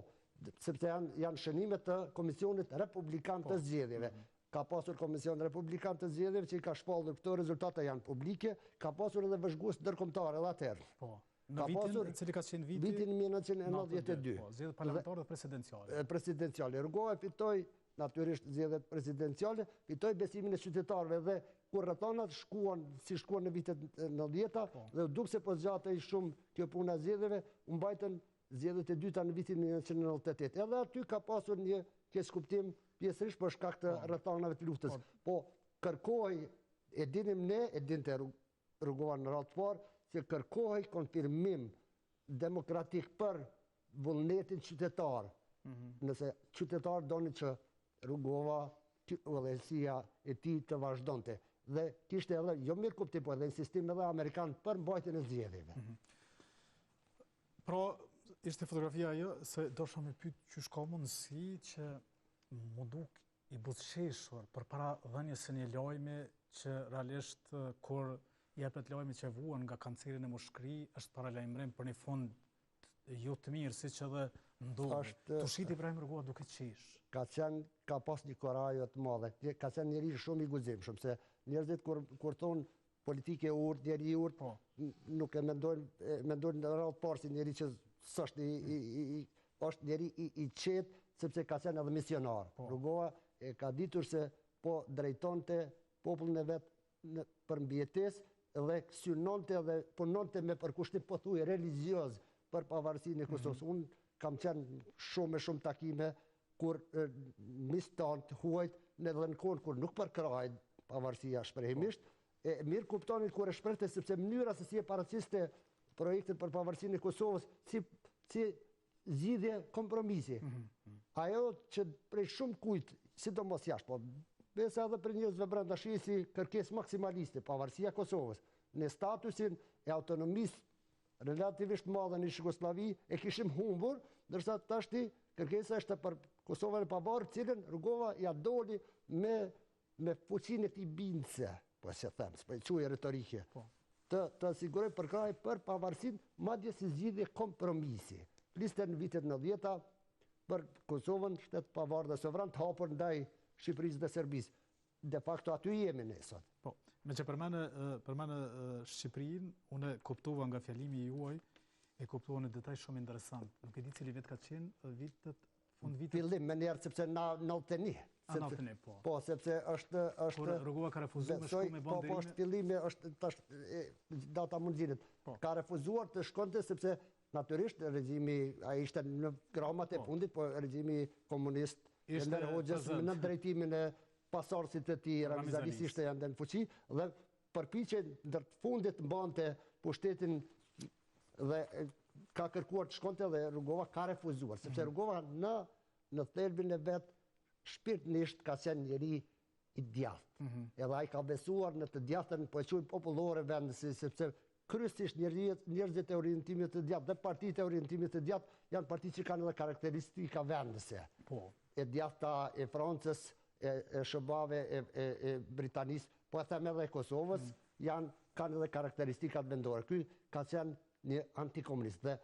sepse janë, janë shënime të Komisionit Republikan të Zgjedhjeve. Mhm. Ka pasur Komision Republikan të Zgjedhjeve që i ka shpallur këto rezultate janë publike, ka pasur edhe vëzhgues ndërkombëtar edhe atëherë. Po. Në ka vitin, pasur, cili ka qenë viti? Vitin 1992. Po, zgjedhjet parlamentare dhe presidenciale. Presidenciale. Rugova fitoi natyrisht zgjedhjet presidenciale, fitoi besimin e qytetarëve dhe kur rrethanat shkuan, si shkuan në vitet 90-ta, po. dhe u duk se po zgjatej shumë kjo puna e zgjedhjeve, u mbajtën zgjedhjet e dyta në vitin 1998. Edhe aty ka pasur një keqkuptim pjesërisht për shkak të po. rrethanave të luftës. Po, po kërkohej, e dinim ne, e dinte Rugova në radhë të parë, se kërkohej konfirmim demokratik për vullnetin qytetar. Mhm. Nëse qytetarët donin që Rugova, udhëheqësia e tij të vazhdonte. Dhe kishte edhe, jo mirëkuptim, po edhe insistim edhe amerikan për mbajtjen e zgjedhjeve. Mhm. Pra, ishte fotografia ajo, se dosha me pytë qysh ka mundësi që m'u duk i buzëqeshur përpara dhënies së një lajmi që realisht kur jepet lajmi që vuan nga kanceri në mushkëri, është paralajmërim për një fund jo të mirë, siç edhe ndodhi. Tushiti Ibrahim Rugova duke qesh. Ka qenë, ka pas një kurajo të madhe, ka qenë njeri shumë i guximshëm, se njerëzit kur, kur thonë politikë e urtë, njeri i urtë, po. nuk e mendojnë, mendojnë në radhë të parë si njeri që s'është i, i, i, i është njeri i, i qetë, sepse ka qenë edhe misionar. Po. Rugova e ka ditur se po drejtonte popullin e vet në për mbijetesë dhe synonte dhe punonte me përkushtim pothuaj religjioz për pavarësinë e Kosovës. Mm -hmm. Unë kam qenë shumë e shumë takime kur miqtë tanë të huajt në edhe në kohën kur nuk përkrahej pavarësia shprehimisht, po. e mirëkuptonin kur e shprehte sepse mënyra se si e paraqiste projektin për pavarësinë e Kosovës si si zgjidhje kompromisi. Mm -hmm. Ajo që prej shumë kujt, sidomos jashtë, po besa edhe prej njerëzve brenda shihej si kërkesë maksimaliste, pavarësia e Kosovës, në statusin e autonomisë relativisht madhe në Jugosllavi e kishim humbur, ndërsa tashti kërkesa është për Kosovën e pavarur, cilën Rugova ia doli me me fuqinë e tij bindëse, po se them, s'po e quaj retorike. Po. Të të sigurojë përkrahje për pavarësinë, madje si zgjidhje kompromisi. Fliste në vitet 90-ta për Kosovën shtet pavarur dhe sovran të hapur ndaj Shqipërisë dhe Serbisë. De facto aty jemi ne sot. Po, meqë përmende, përmende Shqipërinë, unë e kuptova nga fjalimi juaj, e kuptova një detaj shumë interesant. Nuk e di cili vit ka qenë, vitet, fund vitet... Fillim menjëherë, sepse në 91. A, 91, po. Po, sepse është... është Kur Rugova ka refuzuar me shku me po, Po, është fillimi, është tash, data mund gjendet. Po. Ka refuzuar të shkonte, sepse natyrisht regjimi, ai ishte në grahmat e po. fundit, po regjimi komunist Enver Hoxhës në drejtimin e pasardhësit të tij, Ramiz Alisë ishte ende në fuqi dhe përpiqej ndër të fundit mbante pushtetin dhe ka kërkuar të shkonte dhe Rugova ka refuzuar, sepse mhm. Rugova në në thelbin e vet shpirtnisht ka qenë njeri i djathtë. Mm -hmm. Edhe ai ka besuar në të djathtën, po e quajmë popullore vendësi, sepse kryesisht njerëzit e orientimit të djathtë dhe partitë e orientimit të djathtë janë parti që kanë edhe karakteristika vendëse. Po. E djathta e Francës, e, e SHBA-ve, e, e, e Britanisë, po e them edhe e Kosovës, mm. janë kanë edhe karakteristikat vendore. Ky ka qenë një antikomunist dhe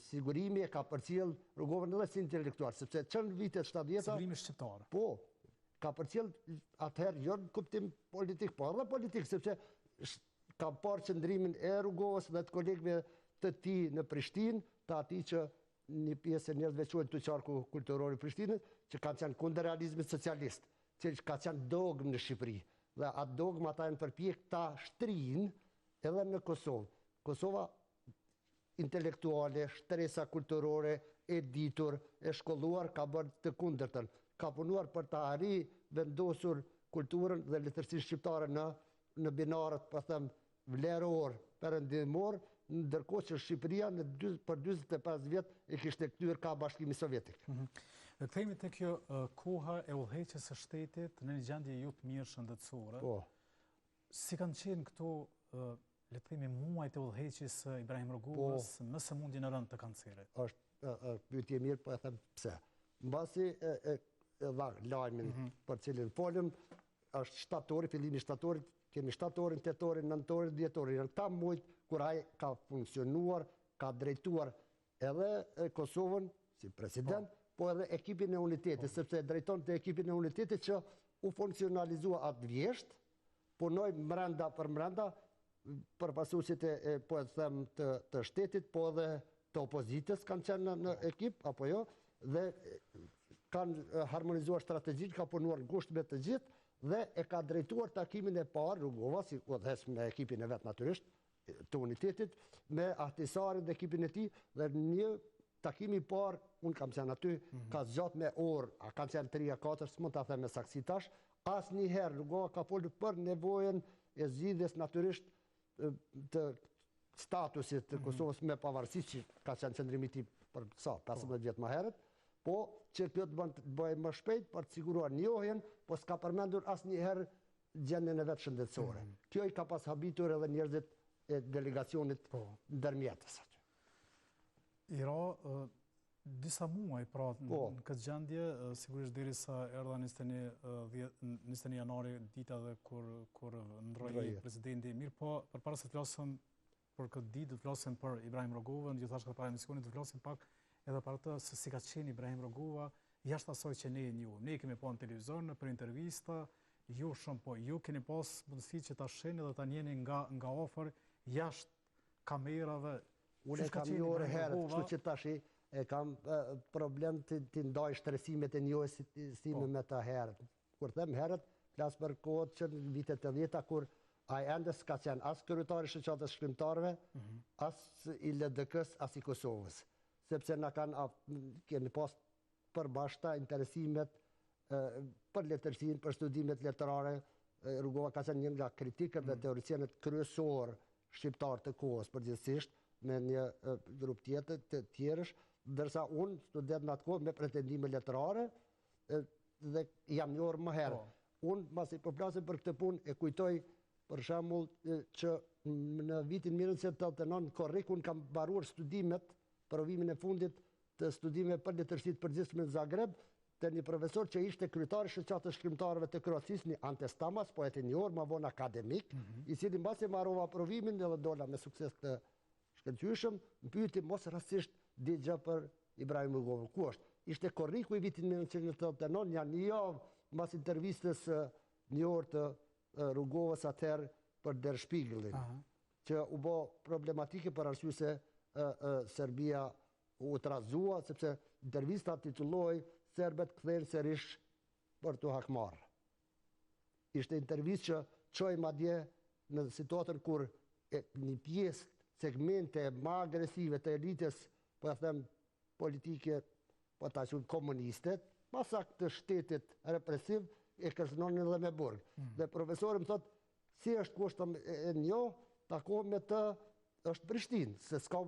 sigurimi e ka përcjell Rugovën edhe si intelektual, sepse që në vitet 70-ta... Sigurimi shqiptar. Po, ka përcjell atëherë jo në kuptim politik, po edhe politik, sepse ka parë qëndrimin e Rugovës dhe të kolegëve të tij në Prishtinë, të atij që një pjesë e njerëzve quajnë të qarku kulturor i Prishtinës, që kanë qenë kundër realizmit socialist, që ka qenë dogmë në Shqipëri. Dhe atë dogmë ata janë përpjek ta shtrijnë edhe në Kosovë. Kosova intelektuale, shtresa kulturore, e ditur, e shkolluar, ka bërë të kundërtën. Ka punuar për ta rivendosur kulturën dhe letërsinë shqiptare në në binarët, po them, vleror, perëndimor, ndërkohë që Shqipëria në dy, për 45 vjet e kishte kthyer ka Bashkimi Sovjetik. Mm -hmm. Dhe kthehemi te kjo koha e udhëheqjes së shtetit në një gjendje jo të mirë shëndetësore. Po. Si kanë qenë këto, le të themi, muajt e udhëheqjes së Ibrahim Rugovës po, me sëmundjen e rëndë të kancerit? Është pyetje e mirë, po e them pse. Mbasi e, e, e dha lajmin mm -hmm. për cilin folëm, është shtatori, fillimi i shtatorit, kemi shtatorin, tetorin, nëntorin, dhjetorin, janë këta muajt kur ai ka funksionuar, ka drejtuar edhe Kosovën si president, po, po edhe ekipin e unitetit, po. sepse drejtonte ekipin e unitetit që u funksionalizua atë vjeshtë, punoi mrenda për mrenda, përfaqësuesit e, e po e them të, të shtetit, po edhe të opozitës kanë qenë në, në ekip, apo jo, dhe kanë harmonizuar strategjinë, ka punuar ngushtë me të gjithë, Dhe e ka drejtuar takimin e parë Rugova si udhëheqës me ekipin e vet natyrisht të unitetit me Ahtisarin dhe ekipin e tij dhe një takim i parë unë kam qenë aty mm -hmm. ka zgjat me orë, a kanë qenë 3 a 4, s'mund ta them me saktësi tash, asnjëherë Rugova ka folur për nevojën e zgjidhjes natyrisht të statusit të mhm. Kosovës me pavarësi që ka qenë qëndrimi i tij për sa, 15 po. vjet më herët, po që kjo të bën të bëhej më shpejt për të siguruar njohjen, po s'ka përmendur asnjëherë gjendjen e vet shëndetësore. Mm. Kjo i ka pas habitur edhe njerëzit e delegacionit po. ndërmjetës aty. I ra disa muaj pra po. në këtë gjendje, sigurisht derisa erdha 21 21 janari dita dhe kur kur ndroi presidenti. Mirëpo, përpara se të flasim për këtë ditë, do të flasim për Ibrahim Rugovën, ju thashë para emisionit do të flasim pak edhe për atë se si ka qenë Ibrahim Rugova jashtë asaj që ne e njohim. Ne e kemi pa në televizor, nëpër intervista, ju shumë po ju keni pas mundësi që ta shihni dhe ta njihni nga nga afër jashtë kamerave. Unë e kam njohur herët, kështu që tashi e kam problem t'i ndaj shtresimet e njohjes sime po. me të herët. Kur them herët, flas për kohët që në vitet 80-ta kur ai ende s'ka qenë as kryetar i shoqatës shkrimtarëve, mhm. as i LDK-s, as i Kosovës. Sepse na kanë kemi pas përbashkëta interesimet për letërsinë, për studimet letrare. Rugova ka qenë një nga kritikët dhe mm. teoricienët kryesorë shqiptarë të kohës, përgjithësisht, me një grup tjetër të tjerësh, ndërsa unë, student në atë kohë, me pretendime letrare, dhe jam njohur më herët. Po. Unë, masi po flasim për këtë punë, e kujtoj për shembull që në vitin 1989 në korrik unë kam mbaruar studimet, provimin e fundit të studimeve për letërsi të përgjithshme në Zagreb, te një profesor që ishte kryetar i shoqatës shkrimtarëve të Kroacisë, një Ante Stamas, poet i njohur, më vonë akademik, mm -hmm. i cili mbasi mbarova provimin edhe dola me sukses të shkëlqyeshëm, më pyeti mos rastësisht di gjë për Ibrahim Rugovën. Ku është? Ishte korriku i vitit 1989, nja një javë mbas intervistës së njohur të Rugovës atëherë për Der Spiegelin. që u bë problematike për arsye se Serbia u trazua sepse intervista titullohej Serbët kthehen sërish për t'u hakmarrë. Ishte intervistë që çoi madje në situatën kur e, një pjesë segmente më agresive të elitës, po e them politike, po ta quajmë komuniste, ma saktë të shtetit represiv, e kërcënonin edhe me burg. Mm. Dhe profesori më thotë, Si është ku është e njoh, takohem me të, është Prishtinë, se s'ka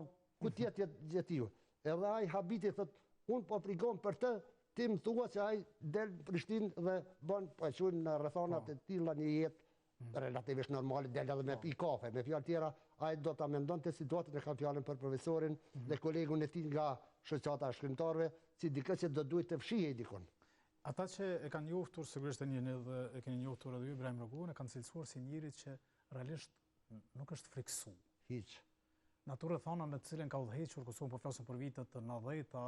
ku tjetë jetë gjetiu. Edhe ai habitej, thotë, unë po frigohem për të, ti më thua që ai del në Prishtinë dhe bën, po e quajmë në rrethanat po. e tilla një jetë mm. relativisht normale, del edhe me po. pi kafe. Me fjalë tjera, ai do ta mendonte situatën e kam fjalën për profesorin mm. dhe kolegun e tij nga shoqata e shkrimtarëve, si dikë që do duhet të fshihej dikun. Ata që e kanë njohur, sigurisht e njihni dhe e keni njohur edhe ju Ibrahim Rugovën, e kanë cilësuar si njeri që realisht nuk është frikësu. Hiç. Në ato rrethana në të cilën ka udhëhequr Kosovën, po flasim për vitet e 90-ta,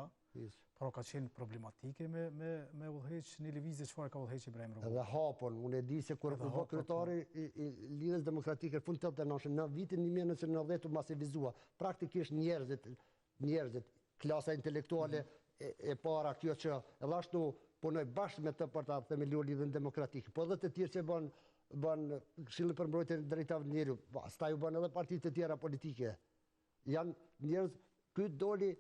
pra ka qenë problematike me me me udhëheq një lëvizje çfarë ka udhëheq Ibrahim Rugova. Edhe hapun, unë e di se kur u bë kryetari i, i Lidhjes Demokratike në fund të 89 në vitin 1990 u masivizua. Praktikisht njerëzit njerëzit, klasa intelektuale mhm. e para kjo që edhe ashtu punoi bashkë me të për ta themeluar Lidhjen Demokratike, po edhe të tjerë që bën bën Këshillin për Mbrojtjen e Drejtave të Njeriut, pastaj u bën edhe parti të tjera politike. Janë njerëz, ky doli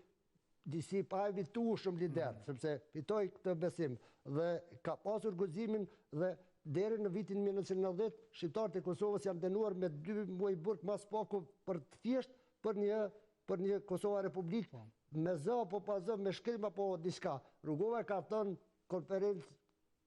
disi i paevitueshëm lider, mm. sepse fitoi këtë besim dhe ka pasur guximin dhe deri në vitin 1990 shqiptarët e Kosovës janë dënuar me 2 muaj burg ma s'paku për të thjesht për një për një Kosova Republikë po. me zë apo pa zë, me shkrim apo diçka. Rugova e ka thënë konferencë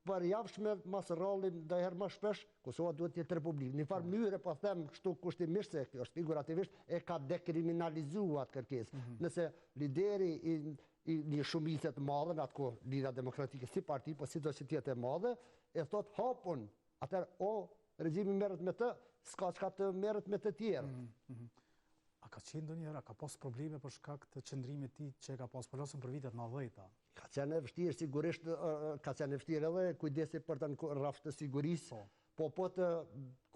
përjavshme ma së rralli ndonjëherë më shpesh, Kosova duhet të jetë republikë. Në një farë po. mënyre po them kështu kushtimisht se kjo është figurativisht e ka dekriminalizuar atë kërkesë. Mm -hmm. Nëse lideri i i një shumice të madhe në atë kohë Lidhja Demokratike si parti, po sido që të jetë e madhe, e thot hapun, atëherë o regjimi merret me të, s'ka çka të merret me të tjerë. Mm -hmm. A ka qenë ndonjëherë, a ka pas probleme për shkak të qëndrimit të tij që e ka pas, po flasim për vitet 90-ta? Ka qenë e vështirë, sigurisht, ka qenë e vështirë edhe kujdesi për të në rrafsh të sigurisë, po po, po të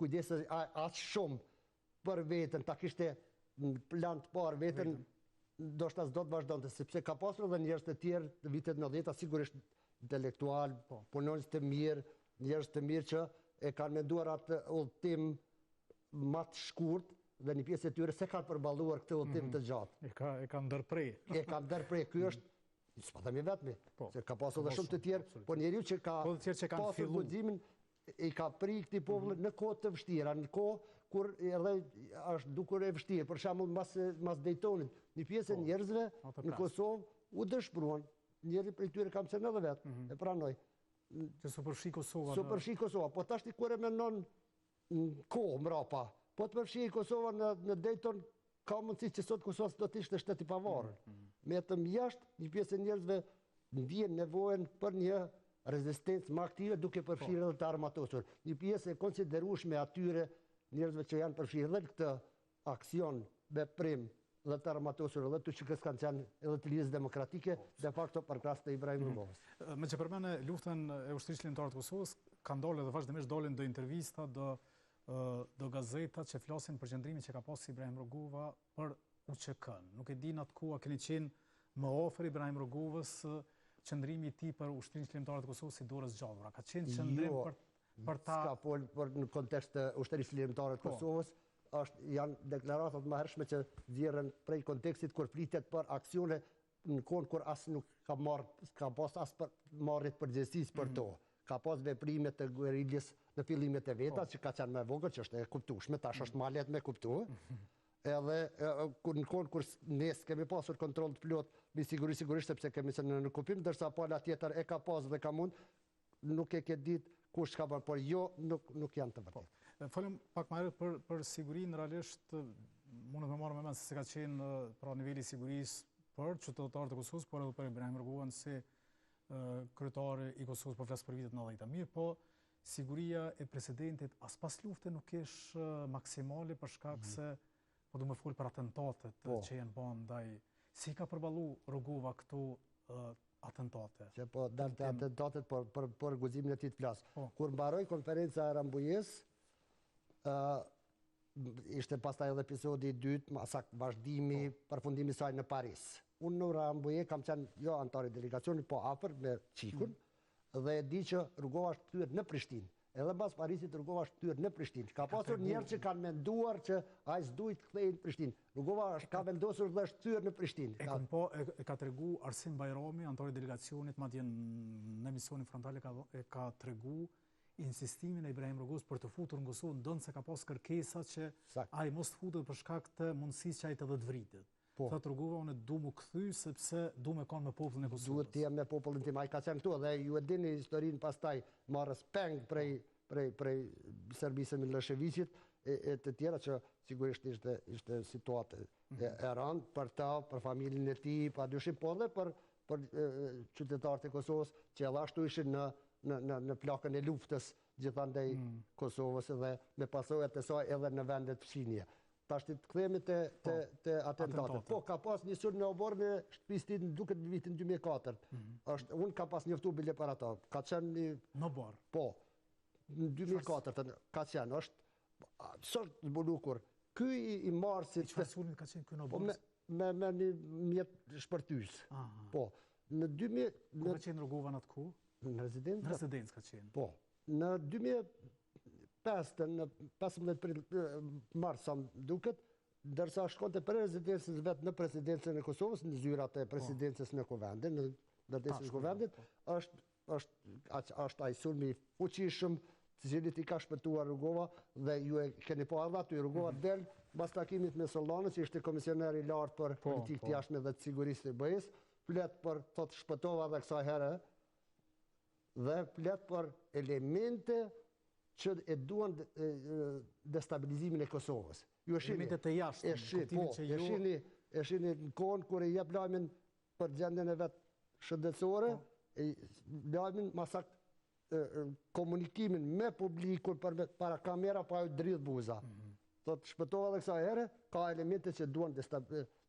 kujdesej aq shumë për veten, ta kishte në plan të parë veten, ndoshta s'do të vazhdonte, sepse ka pasur edhe njerëz të tjerë të vitet 90-ta, sigurisht intelektual, po. punonjës të mirë, njerëz të mirë që e kanë menduar atë udhëtim ma të shkurt dhe një pjesë e tyre s'e kanë përballuar këtë udhëtim mhm. të gjatë. E ka e kanë ndërpre. E kanë ndërpre. Ky është s'po them i vetmi, po, se ka pasur edhe shumë të tjerë, po njeriu që ka po, që kanë pasur guximin i ka pri këtij populli mhm. në kohë të vështira, në kohë kur edhe është dukur e vështirë, për shembull mas mas Dejtonit, një pjesë e po, njerëzve në Kosovë u dëshpëruan, njëri prej tyre kam qenë edhe vetë, mhm. e pranoj. Që s'u përfshi Kosova. S'u përfshi Kosova, po tashti kur e menon në kohë mrapa, po të përfshihej Kosova në, në Dejton, ka mundësi që sot Kosova s'do të ishte shtet i pavarur. Mm -hmm. Metëm jashtë, një pjesë e njerëzve ndien nevojën për një rezistencë më aktive duke përfshirë po. edhe të armatosur. Një pjesë e konsiderueshme atyre njerëzve që janë përfshirë edhe në këtë aksion, veprim dhe të armatosur edhe të UÇK-së kanë qenë edhe të Lidhjes Demokratike, de facto përkrahës të Ibrahim mhm. Rugovës. Meqë përmende luftën e Ushtrisë Çlirimtare të Kosovës, kanë dalë edhe vazhdimisht dalin do intervista, do do gazeta që flasin për qëndrimin që ka pasur Ibrahim Rugova për UÇK-n. Nuk e di në atë kohë a keni qenë më afër Ibrahim Rugovës qëndrimi i tij për Ushtrinë Çlirimtare të Kosovës si dorë e zgjatur. A ka qenë qëndrim jo, për për ta S'ka fol për në kontekst të Ushtrisë Çlirimtare të po. Kosovës, është janë deklaratat më hershme që nxirren prej kontekstit kur flitet për aksione në kohën kur as nuk ka marr ka pas as për marrje të përgjegjësisë për mhm. to. Ka pas veprime të guerilës në fillimet e veta, po. që ka qenë më e vogël, që është e kuptueshme, tash është mhm. më lehtë me kuptu. Mhm. Edhe kur në kohën kur ne s'kemi pasur kontroll të plotë mbi siguri sigurisht sepse kemi qenë në okupim, ndërsa pala tjetër e ka pas dhe ka mund, nuk e ke ditë kush çka bën, por jo nuk nuk janë të vërtetë. Po. Folëm pak më herët për për sigurinë, realisht mundet me marrë me mend se si ka qenë pra niveli i sigurisë për qytetarët e Kosovës, por edhe për Ibrahim Rugovën si kryetar i Kosovës, po flas për vitet 90-ta. Mirëpo, siguria e presidentit as pas lufte nuk ish maksimale për shkak mm -hmm. se po du me fol për atentatet po. që janë bën ndaj si ka përballu Rugova këto atentate. Se po dal te atentatet për për për guximin e tij të flas. Po. Kur mbaroi konferenca e Rambujesë, ë ishte pastaj edhe episodi i dytë, ma saktë vazhdimi, po. përfundimi i saj në Paris. Unë në Rambuje kam qenë jo anëtar i delegacionit, po afër me Çikun, mm. dhe e di që Rugova është kthyer në Prishtinë. Edhe mbas Parisit Rugova është kthyer në Prishtinë. Ka pasur njerëz që kanë menduar që ai s'duhet të kthehej në Prishtinë. Rugova është ka vendosur dhe është kthyer në Prishtinë. E kam po e, e ka tregu Arsim Bajrami, anëtar i delegacionit, madje në emisionin frontal e ka e ka tregu insistimin e Ibrahim Rugovës për t'u futur në Kosovë, ndonëse ka pas kërkesa që ai mos të futet për shkak të mundësisë që ai të dhe të vritet. Po. Thotë Rugova, unë du m'u kthy sepse du me konë me popullin e Kosovës. Duhet të jem me popullin tim. Ai ka qenë këtu dhe ju e dini historinë pastaj marrjes peng prej prej prej Serbisë së Millosheviqit e, e të tjera që sigurisht ishte ishte situatë e, mhm. e rëndë për ta, për familjen e tij, pa dyshim, po edhe për për qytetarët e Kosovës që edhe ashtu ishin në në në në flakën e luftës gjithandej mm. Kosovës dhe me pasojat e saj edhe në vendet fqinje. Tashti të kthehemi te te po, te atentatet. Po ka pas një sulm në oborrin e shtëpisë tij më duket në vitin 2004. Mm -hmm. Është unë kam pas njoftu bile për ato. Ka qenë një në oborr. Po. Në 2004 ka qenë, është s'është zbulu kur. Ky i, i marsit Çfarë sulmi ka qenë ky në po, oborr? Po me me me një mjet shpërthyes. Po. Në 2000 Ku ka qenë Rugova në atë kohë? Në rezidencë. Në rezidencë ka qenë. Po. Në 2005, në 15 prill, mars, sa më duket, ndërsa shkonte prej rezidencës vet në presidencën e Kosovës, në zyrat e po. presidencës në Kuvendin, në ndërtesën e Kuvendit, po. është është është ai sulmi i fuqishëm, të cilit i ka shpëtuar Rugova dhe ju e keni pa edhe aty Rugova mm -hmm. del mbas takimit me Solanën, që ishte komisioner i lartë për po, politikë të po. jashtme dhe të sigurisë të BE-së, flet për thotë shpëtova edhe kësaj here dhe flet për elemente që e duan destabilizimin e Kosovës. Ju e shihni. Elemente të jashtme, e shihni, po, që ju... E shihni, e shihni në kohën kur e jep lajmin për gjendjen e vet shëndetësore, po. e lajmin ma saktë komunikimin me publikun për me, para kamera pa ju dridh buza. Mm -hmm. Thotë shpëtova edhe kësaj here, ka elemente që duan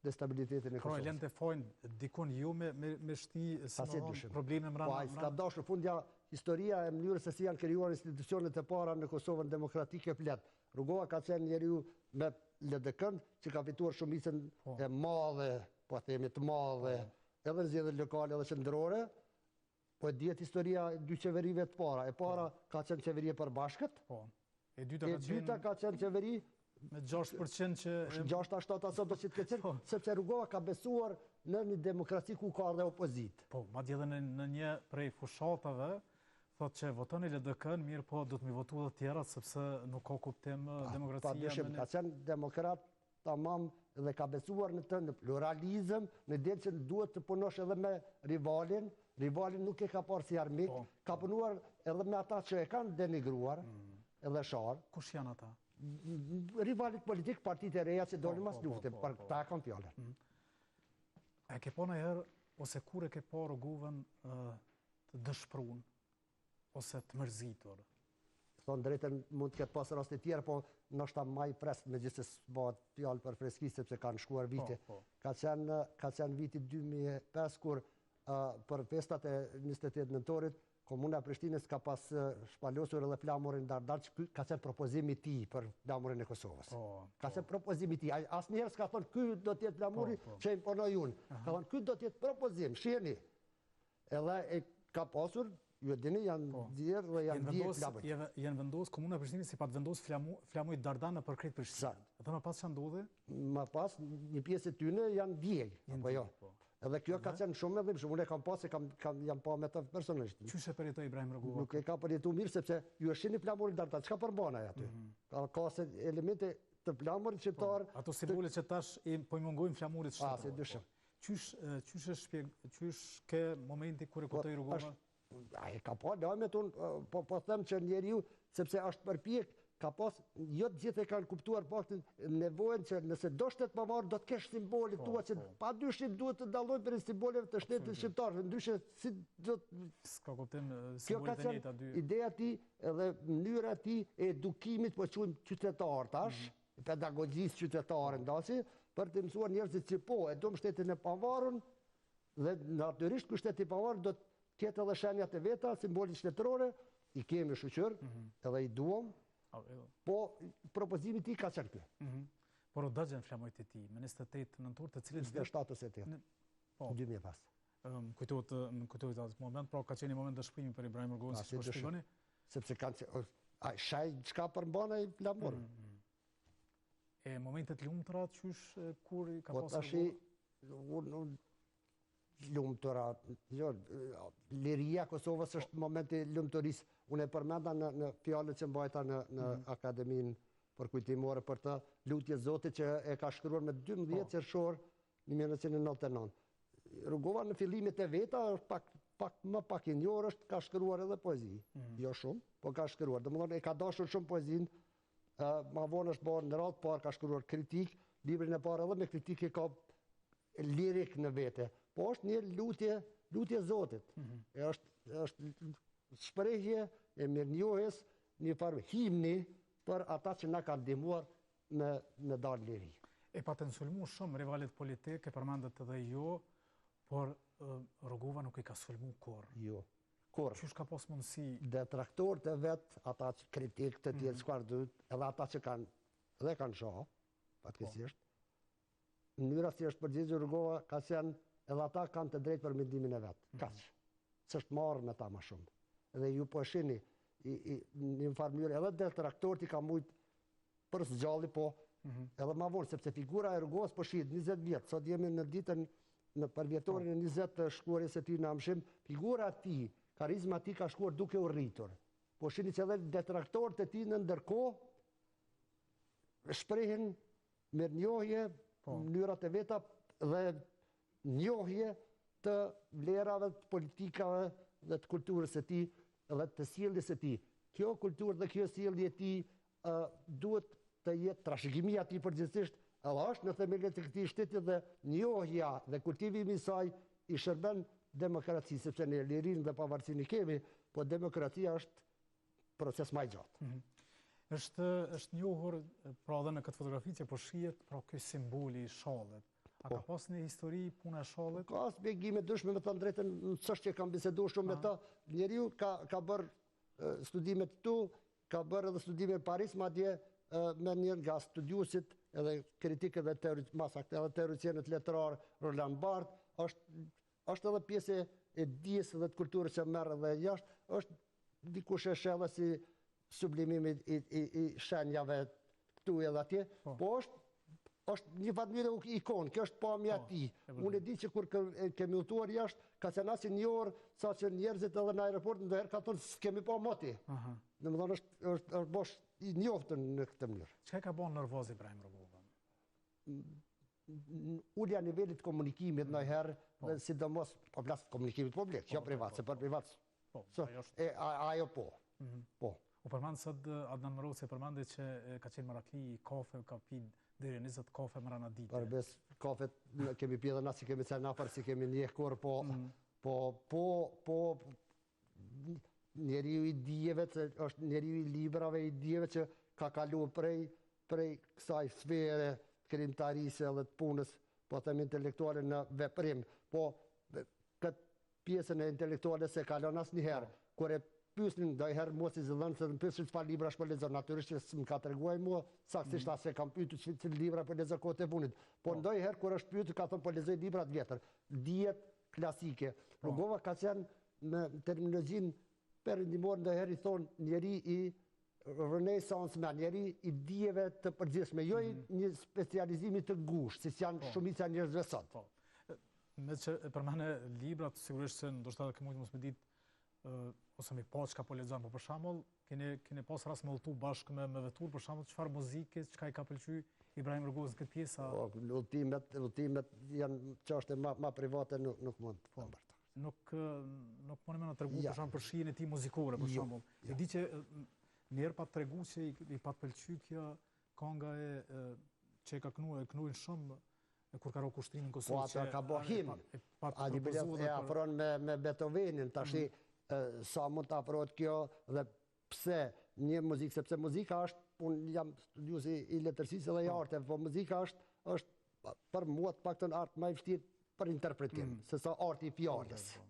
destabilitetin e Kosovës. Pra, e lënte fajin dikun ju me, me, me shti, si më thonë, probleme mrena. Po, ai s'ka dashur fundja historia e mënyrës se si janë krijuar institucionet e para në Kosovën demokratike flet. Rugova ka qenë njeriu me LDK-n që ka fituar shumicën po. e madhe, po themi të madhe, po. edhe në zgjedhjet lokale edhe qendrore. Po e dihet historia e dy qeverive të para. E para po. ka qenë qeveri e përbashkët. Po. E dyta ka qenë E dyta ka qenë qeveri me 6% që 6 a 7 a sado që të ketë qenë, po. sepse Rugova ka besuar në një demokraci ku ka dhe opozitë. Po, madje edhe në, në një prej fushatave thotë që votoni LDK-n, mirëpo do të m'i votu edhe tjerat sepse nuk ka kuptim demokracia. Pa dyshim, ka qenë demokrat tamam dhe ka besuar në të në pluralizëm, në idenë që duhet të punosh edhe me rivalin, rivalin nuk e ka parë si armik, po, ka po. punuar edhe me ata që e kanë denigruar, mm. edhe sharë. Kush janë ata? Rivalit politik, partitë e reja që dolën po, mas lufte, për këta e kam fjalën. Mm. A e ke pa najherë, ose kur e ke pa Rugovën të dëshprun, ose të mërzitur? Thonë të drejtën mund të ketë pas raste tjera, po ndoshta ma i freskët, megjithëse s'bahet fjalë për freski, sepse kanë shkuar vite. Po, po. Ka qenë, ka qenë viti 2005, kur uh, për festat e 28 nëntorit, Komuna e Prishtinës ka pas shpalosur edhe flamurin dardan, që ky ka qenë propozimi i tij për flamurin e Kosovës. Po, ka po. qenë propozimi i tij. Ai asnjëherë s'ka thonë ky do të jetë flamuri po, po. që imponoj unë. Ka thonë ky do të jetë propozim, shiheni. Edhe e ka pasur, ju e dini, janë po. nxjerrë dhe janë djegë flamujt. Janë vendos, Komuna e Prishtinës i pat vendos flamu, flamujt dardan nëpër krejt Prishtinën. Dhe më pas ça ndodhi? Më pas, një pjesë e tyne janë djegë, apo jo. Po. Edhe kjo ka qenë shumë e dhimbshme, unë e kam pa se kam, kam, jam pa me të personalisht. Qysh e përjetoi Ibrahim Rugova? Nuk e ka përjetu mirë, sepse ju e shihni flamurin dardan, çka përmban ai aty? Mm -hmm. Ka, ka se elemente të flamurit shqiptar. Po, ato simbole që tash i, po i mungojnë flamurit shqiptar. A, si dyshim. Qysh, qysh e shpjeg, qysh ke momenti kur e po, kuptoi Rugova? Ai ka pa lajmet, unë po, po them që njeriu, sepse është përpjek, ka pas, jo të gjithë e kanë kuptuar faktin nevojën që nëse do shtet pavarur do të kesh simbolet po, tua që po. pa dyshim duhet të dallojnë prej simboleve të shtetit shqiptar, ndryshe si do të s'ka kuptim simbolet e njëjta dy. Ideja e tij edhe mënyra e tij e edukimit po quajmë qytetar tash, mm -hmm pedagogjisë qytetare ndasi, për të mësuar njerëzit që po, e duam shtetin e pavarur, dhe natyrisht ky shtet i pavarur do të ketë edhe shenjat e veta, simbolet shtetërore, i kemi shyqyr, mm -hmm. edhe i duam, po propozimi i tij ka qenë ky. Mm -hmm. Por u dogjën flamujt e tij, me 28 nëntor të cilin... 27 ose 8, po. 2005. Më kujtohet, më kujtohet atë moment, pra ka qenë një moment dëshpërimi për Ibrahim Rugovën, siç po shpjegoni. Sepse kanë që, a shaj çka përmban ai flamur. Mm, mm. E momentet lumtura qysh kur i ka po, pasur tashi unë un, lumtura, jo, liria e Kosovës është momenti i lumturisë. Unë e përmenda në në fjalët që mbajta në në mm. Akademinë përkujtimore për të lutje Zotit që e ka shkruar me 12 po. qershor 1999. Rugova në fillimet e veta është pak pak më pak i njohur është ka shkruar edhe poezi, mm. jo shumë, po ka shkruar. Domethënë e ka dashur shumë poezinë, ë ma vonë është bërë në radhë parë ka shkruar kritikë, librin e parë edhe me kritikë ka lirik në vete. Po është një lutje, lutje Zotit. Mm -hmm. E është është shprehje e mirënjohjes, një farë himni për ata që na kanë ndihmuar me me dalë liri. E patën sulmu shumë rivalet politikë, e përmendët edhe ju, por Rugova nuk i ka sulmu kurrë. Jo, kurrë. Qysh ka pas mundësi? Detraktorët e vet, ata që kritikë të tjerë, mm -hmm. edhe ata që kanë, dhe kanë sha, fatkeqësisht, po. mënyra si është përgjigjur Rugova, ka qenë, edhe ata kanë të drejtë për mendimin e vet. Mm -hmm. Kaq. S'është marrë me ta ma shumë. Dhe ju po e shihni, i, i, në një farë mënyrë, edhe detraktorët i ka mujtë për së gjalli, po mhm. edhe ma vonë, sepse figura e Rugovës po shihet 20 vjet, sot jemi në ditën në përvjetorin e 20 të shkuarjes së tij në amshim, figura e tij, karizma e tij ka shkuar duke u rritur. Po shihni që edhe detraktorët e tij në ndërkohë shprehin mirënjohje, po. mënyrat e veta dhe njohje të vlerave, të politikave dhe të kulturës së tij dhe të sjelljes së tij. Kjo kulturë dhe kjo sjellje e tij duhet të jetë trashëgimia e tij përgjithësisht edhe është në themelet e këtij shteti dhe njohja dhe kultivimi i saj i shërben demokracisë, sepse ne lirinë dhe pavarësinë i kemi, po demokracia është proces ma i gjatë. Mm -hmm. Është është njohur pra edhe në këtë fotografi që po shihet pra ky simboli i shallit. A ka po. pas një histori puna e shallit? Ka shpjegime të ndryshme me thënë drejtën, s'është që kam biseduar shumë me ta. Njeriu ka ka bërë studime këtu, Ka bërë edhe studime në Paris, madje me një nga studiuesit edhe kritikët dhe teori, ma saktë edhe teoricienët letrarë Roland Barthes, është është edhe pjesë e e dijes dhe të kulturës që merr edhe jashtë, është dikush e sheh edhe si sublimim i, i, i, i shenjave këtu edhe atje, po, po është është një farë mënyre ikonë, kjo është pamja e po, tij. Unë e di që kur kemi udhëtuar jashtë, ka qenë aq i njohur, sa që njerëzit edhe në aeroport ndonjëherë kanë thonë s'kemi pa mo ti. Domethënë është, është, është bosh i njoftun në këtë mënyrë. Çka e ka bo nervoz Ibrahim Rugovën? Ulja e nivelit të komunikimit ndonjëherë, po. dhe sidomos, po flas të komunikimit publik, jo po, privat, se për privat, Po, ajo është. E, ajo po. Mhm. Po. U përmend sot Adnan Mroci përmendi që ka qenë merakli i kafe, ka pi deri 20 kafe mrena dite. Për besë, kafet kemi pi edhe na s'i kemi qenë afër, s'i kemi njeh kurrë, po, mm. po, po, po, njeriu i dijeve, që është njeriu i librave, i dijeve që ka kalu prej, prej kësaj sfere të krijimtarisë edhe të punës, po them intelektuale në veprim, po këtë pjesën e intelektuale s'e kalon asnjëherë. Kur e pyesnin ndonjëherë mua si zëdhënës, më pyesnin çfarë librash po lexon, natyrisht që s'më ka treguar ai mua saktësisht mm. as e kam pyetur cilë libra po lexon kohët e fundit. Po, po. ndonjëherë kur është pyetur ka thënë po lexoj libra të vjetër, dijet klasike. Po. Rugova ka qenë me terminologjinë perëndimore ndonjëherë i thonë njeri i Renaissance man, njeri i dijeve të përgjithshme, jo i mhm. një specializimi të ngushtë, siç janë po. shumica e njerëzve sot. Po. Meqë e përmende librat, sigurisht se ndoshta edhe ke mujtë mos me ditë, ose me pa çka po lexon, po për shembull, keni, keni pas rast me udhëtu bashkë me, me veturë, për shembull, çfarë muzike, çka i ka pëlqy Ibrahim Rugovës në këtë pjesë? Po, udhëtimet, udhëtimet janë çështje ma, ma private, nuk, nuk mund të po. Nuk nuk mund me na tregu ja. për shembull për shijen e tij muzikore për jo, shembull. Jo. E di që një herë pat tregu që i, i pat pëlqy kjo kanga e, e që e ka knu, e knujnë shumë e kur ka ra kushtrimi në Kosovë. Po atë ka bo himn. A di bile e afron me me Beethovenin, tashi mm. sa mund të afrohet kjo dhe pse një muzikë, sepse muzika është, unë jam studiues i letërsisë dhe i po. arteve, po muzika është është për mua të paktën art më i vështirë për interpretim, mm. se sa arti i fjalës. Po, po.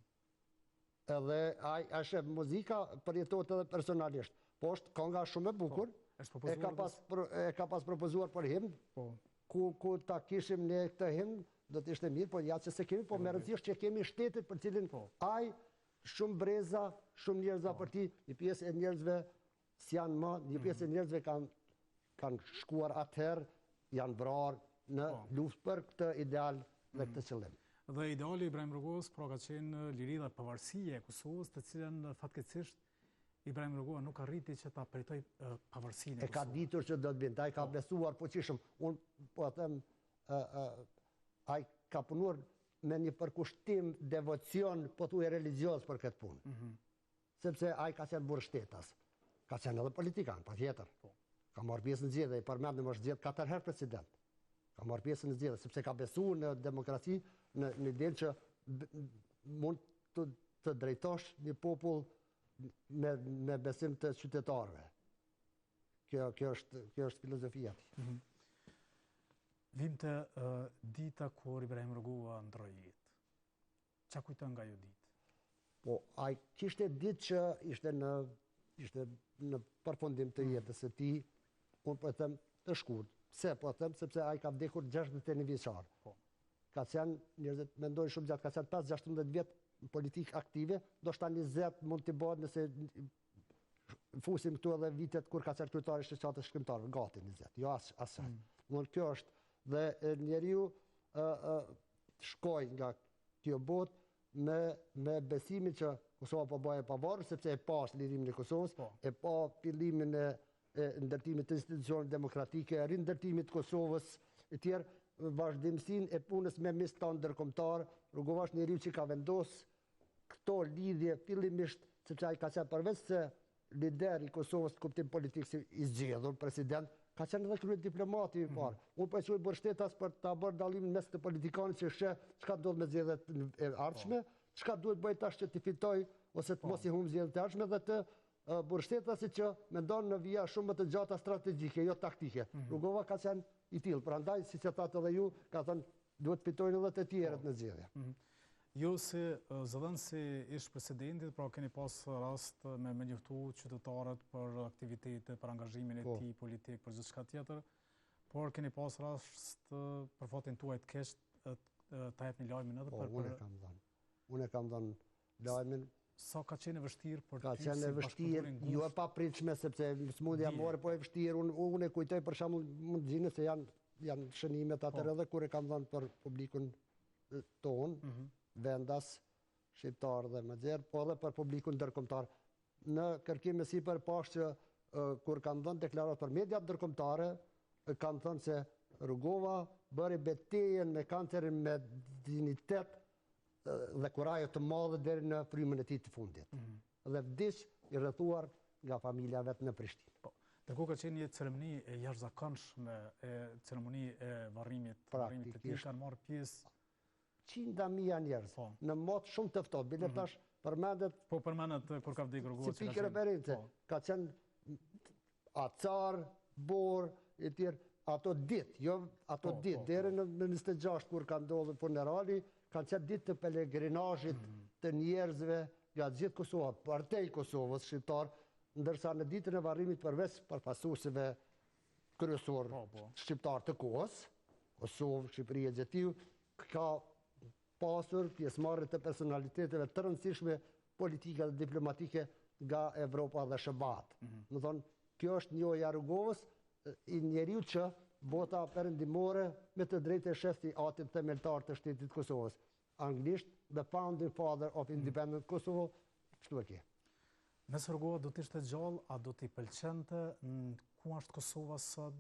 Edhe ai është muzika përjetohet edhe personalisht. Po është kënga shumë e bukur. Po, e ka pas e ka pas propozuar për himn. Po. Ku ku ta kishim ne këtë himn, do të ishte mirë, po ja që s'e kemi, po me rëndësi është që kemi shtetin për cilin po. ai shumë breza, shumë njerëz po. për ti, një pjesë e njerëzve s'janë më, një pjesë e mm. njerëzve kanë kanë shkuar atëherë, janë vrarë në po. luftë për këtë ideal dhe këtë mm. qëllim. Dhe ideali i Ibrahim Rugovës pra ka qenë liri dhe pavarësia e Kosovës, të cilën fatkeqësisht Ibrahim Rugova nuk arriti që ta përjetojë pavarësinë e Kosovës. E ka ditur që do të vinte, ai ka po. besuar fuqishëm. Unë po e them, ai ka punuar me një përkushtim, devocion, pothuaj religjioz për këtë punë. Mhm. Sepse ai ka qenë burrështetas. Ka qenë edhe politikan, patjetër. Po. Ka marrë pjesë në zgjedhje, i përmendëm është zgjedhë katër herë president. Ka marrë pjesë në zgjedhje, sepse ka besu në demokraci, në, në idenë që mund të, të drejtosh një popull me, me besim të qytetarëve. Kjo, kjo, është, kjo është filozofia e tij. Mm -hmm. Vim te uh, dita kur Ibrahim Rugova ndërroi jetë. Ça kujton nga ajo ditë? Po, ai kishte ditë që ishte në, ishte në përfundim të mm. jetës së tij, unë po e them të shkurt. Pse po e them? Sepse ai ka vdekur 61 vjeçar. Po. Ka qenë, njerëzit mendojnë shumë gjatë, ka qenë 5-16 vjet në politikë aktive, ndoshta 20 mund t'i bëhet nëse fusim këtu edhe vitet kur ka qenë kryetar i shoqatës shkrimtarëve, gati 20, jo as as. Mm. Domthon kjo është dhe njeriu ë ë shkoi nga kjo botë me me besimin që Kosova po bëhej e pavarur sepse e pa çlirimin e Kosovës, po. e pa fillimin e, e ndërtimit të institucioneve demokratike, rindërtimit të Kosovës e tjerë, vazhdimësinë e punës me miqtë tanë ndërkombëtar, Rugova është njeriu që ka vendos këto lidhje fillimisht, sepse ai ka qenë përveç se lider i Kosovës në kuptim politik si i zgjedhur president, ka qenë edhe kryediplomati i mhm. parë. Mm. Unë po e quaj burrështetas për ta bërë dallimin mes të politikanit që sheh çka ndodh me zgjedhjet e ardhshme, po. çka duhet bëj tash që t'i fitoj ose të po. mos i humb zgjedhjet e ardhshme dhe të burrështetasit që mendon në vija shumë më të gjata strategjike, jo taktike. Mm -hmm. Rugova ka qenë i tillë, prandaj siç e thatë edhe ju, ka thënë Duhet të fitojnë edhe të tjerët po. në zgjedhje. Mhm. Ju si zëdhënës i ish presidentit, pra keni pas rast me me njoftu qytetarët për aktivitete, për angazhimin e po. tij politik, për gjithçka tjetër, por keni pas rast për fatin tuaj të keq ta jepni lajmin edhe po, për... Po, unë e kam dhënë. Unë e kam dhënë. Lajmin Sa ka qenë e vështirë për ty si vështirë, jo e papritshme sepse sëmundja more, po e vështirë, unë unë e kujtoj për shembull mund të gjini se janë janë shënimet po. atëherë edhe kur e kam dhënë për publikun tonë, mm -hmm. vendas shqiptar dhe më gjerë, po edhe për publikun ndërkombëtar. Në kërkim e sipër pashë që kur kam dhënë deklaratë për mediat ndërkombëtare, kam thënë se Rugova bëri betejën me kancerin me dinjitet dhe kurajo të madhe deri në frymën e tij të fundit. Mm -hmm. Dhe vdiq i rrethuar nga familja vet në Prishtinë. Po. Ndërkohë ka qenë një ceremoni e jashtëzakonshme, e ceremoni e varrimit, varrimit të tij kanë marrë pjesë qinda mija njerëz po. në mot shumë të ftohtë. Bile mm -hmm. tash përmendet Po përmendet kur ka vdekur Rugova. Si pikë reference, po. ka qenë acar, borë, e tjerë, ato ditë, jo ato po, ditë, po, deri po. në 26 kur ka ndodhur funerali, kanë qenë ditë të pelegrinazhit mm. të njerëzve nga gjithë Kosova, përtej Kosovës, shqiptar, ndërsa në ditën e varrimit përveç përfaqësuesve kryesorë po, po. shqiptar të kohës, Kosovë, Shqipëri e gjetiu, ka pasur pjesëmarrje të personaliteteve të rëndësishme politike dhe diplomatike nga Evropa dhe SHBA-të. Mm -hmm. Domethonë, kjo është njohja e Rugovës, i njeriu që bota perëndimore me të drejtë e sheh si atin themeltar të shtetit të Kosovës. Anglisht, the founding father of mhm. independent Kosovo, kështu e ke. Nëse Rugova do të ishte gjallë, a do t'i pëlqente në ku është Kosova sot,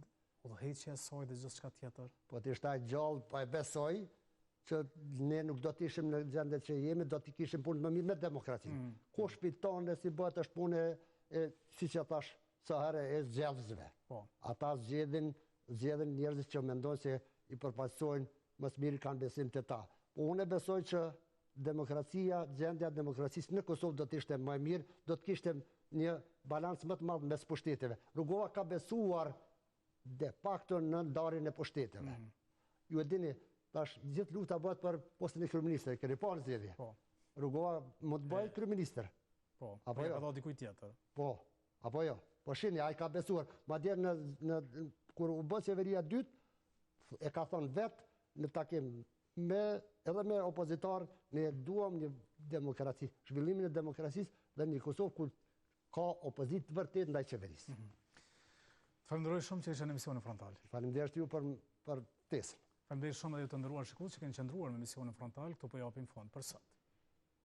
udhëheqja e saj dhe gjithçka tjetër? Po të ishte ai gjallë, po e besoj që ne nuk do të ishim në gjendje që jemi, do t'i kishim punët më mirë me demokracinë. Mm. Kush fiton e si bëhet është punë e, e siç e thash, sa herë e zgjedhësve. Po. Ata zgjedhin, zgjedhin njerëzit që mendojnë se i përfaqësojnë më së miri kanë besim te ta. Po unë e besoj që demokracia, gjendja e demokracisë në Kosovë do të ishte më e mirë, do të kishte një balancë më të madh mes pushteteve. Rugova ka besuar de facto në ndarjen e pushteteve. Mm. Ju e dini, tash gjithë lufta bëhet për postin e kryeministrit, keni parë në zgjedhje. Po. Rugova mund të bëhej kryeministër. Po, apo po jo? Ka dikujt tjetër. Po, apo jo. Po shihni, ai ka besuar. Madje në në kur u bë qeveria e dytë, e ka thënë vetë në takim me edhe me opozitarë, ne duam një demokraci, zhvillimin e demokracisë dhe një Kosovë ku ka opozitë të vërtetë ndaj qeverisë. Mm -hmm. Të falenderoj shumë që ishe në emisionin Frontal. Faleminderit ju për për ftesën. Faleminderit shumë edhe ju të nderuar shikues që keni qëndruar me emisionin Frontal, këtu po japim fund për sot.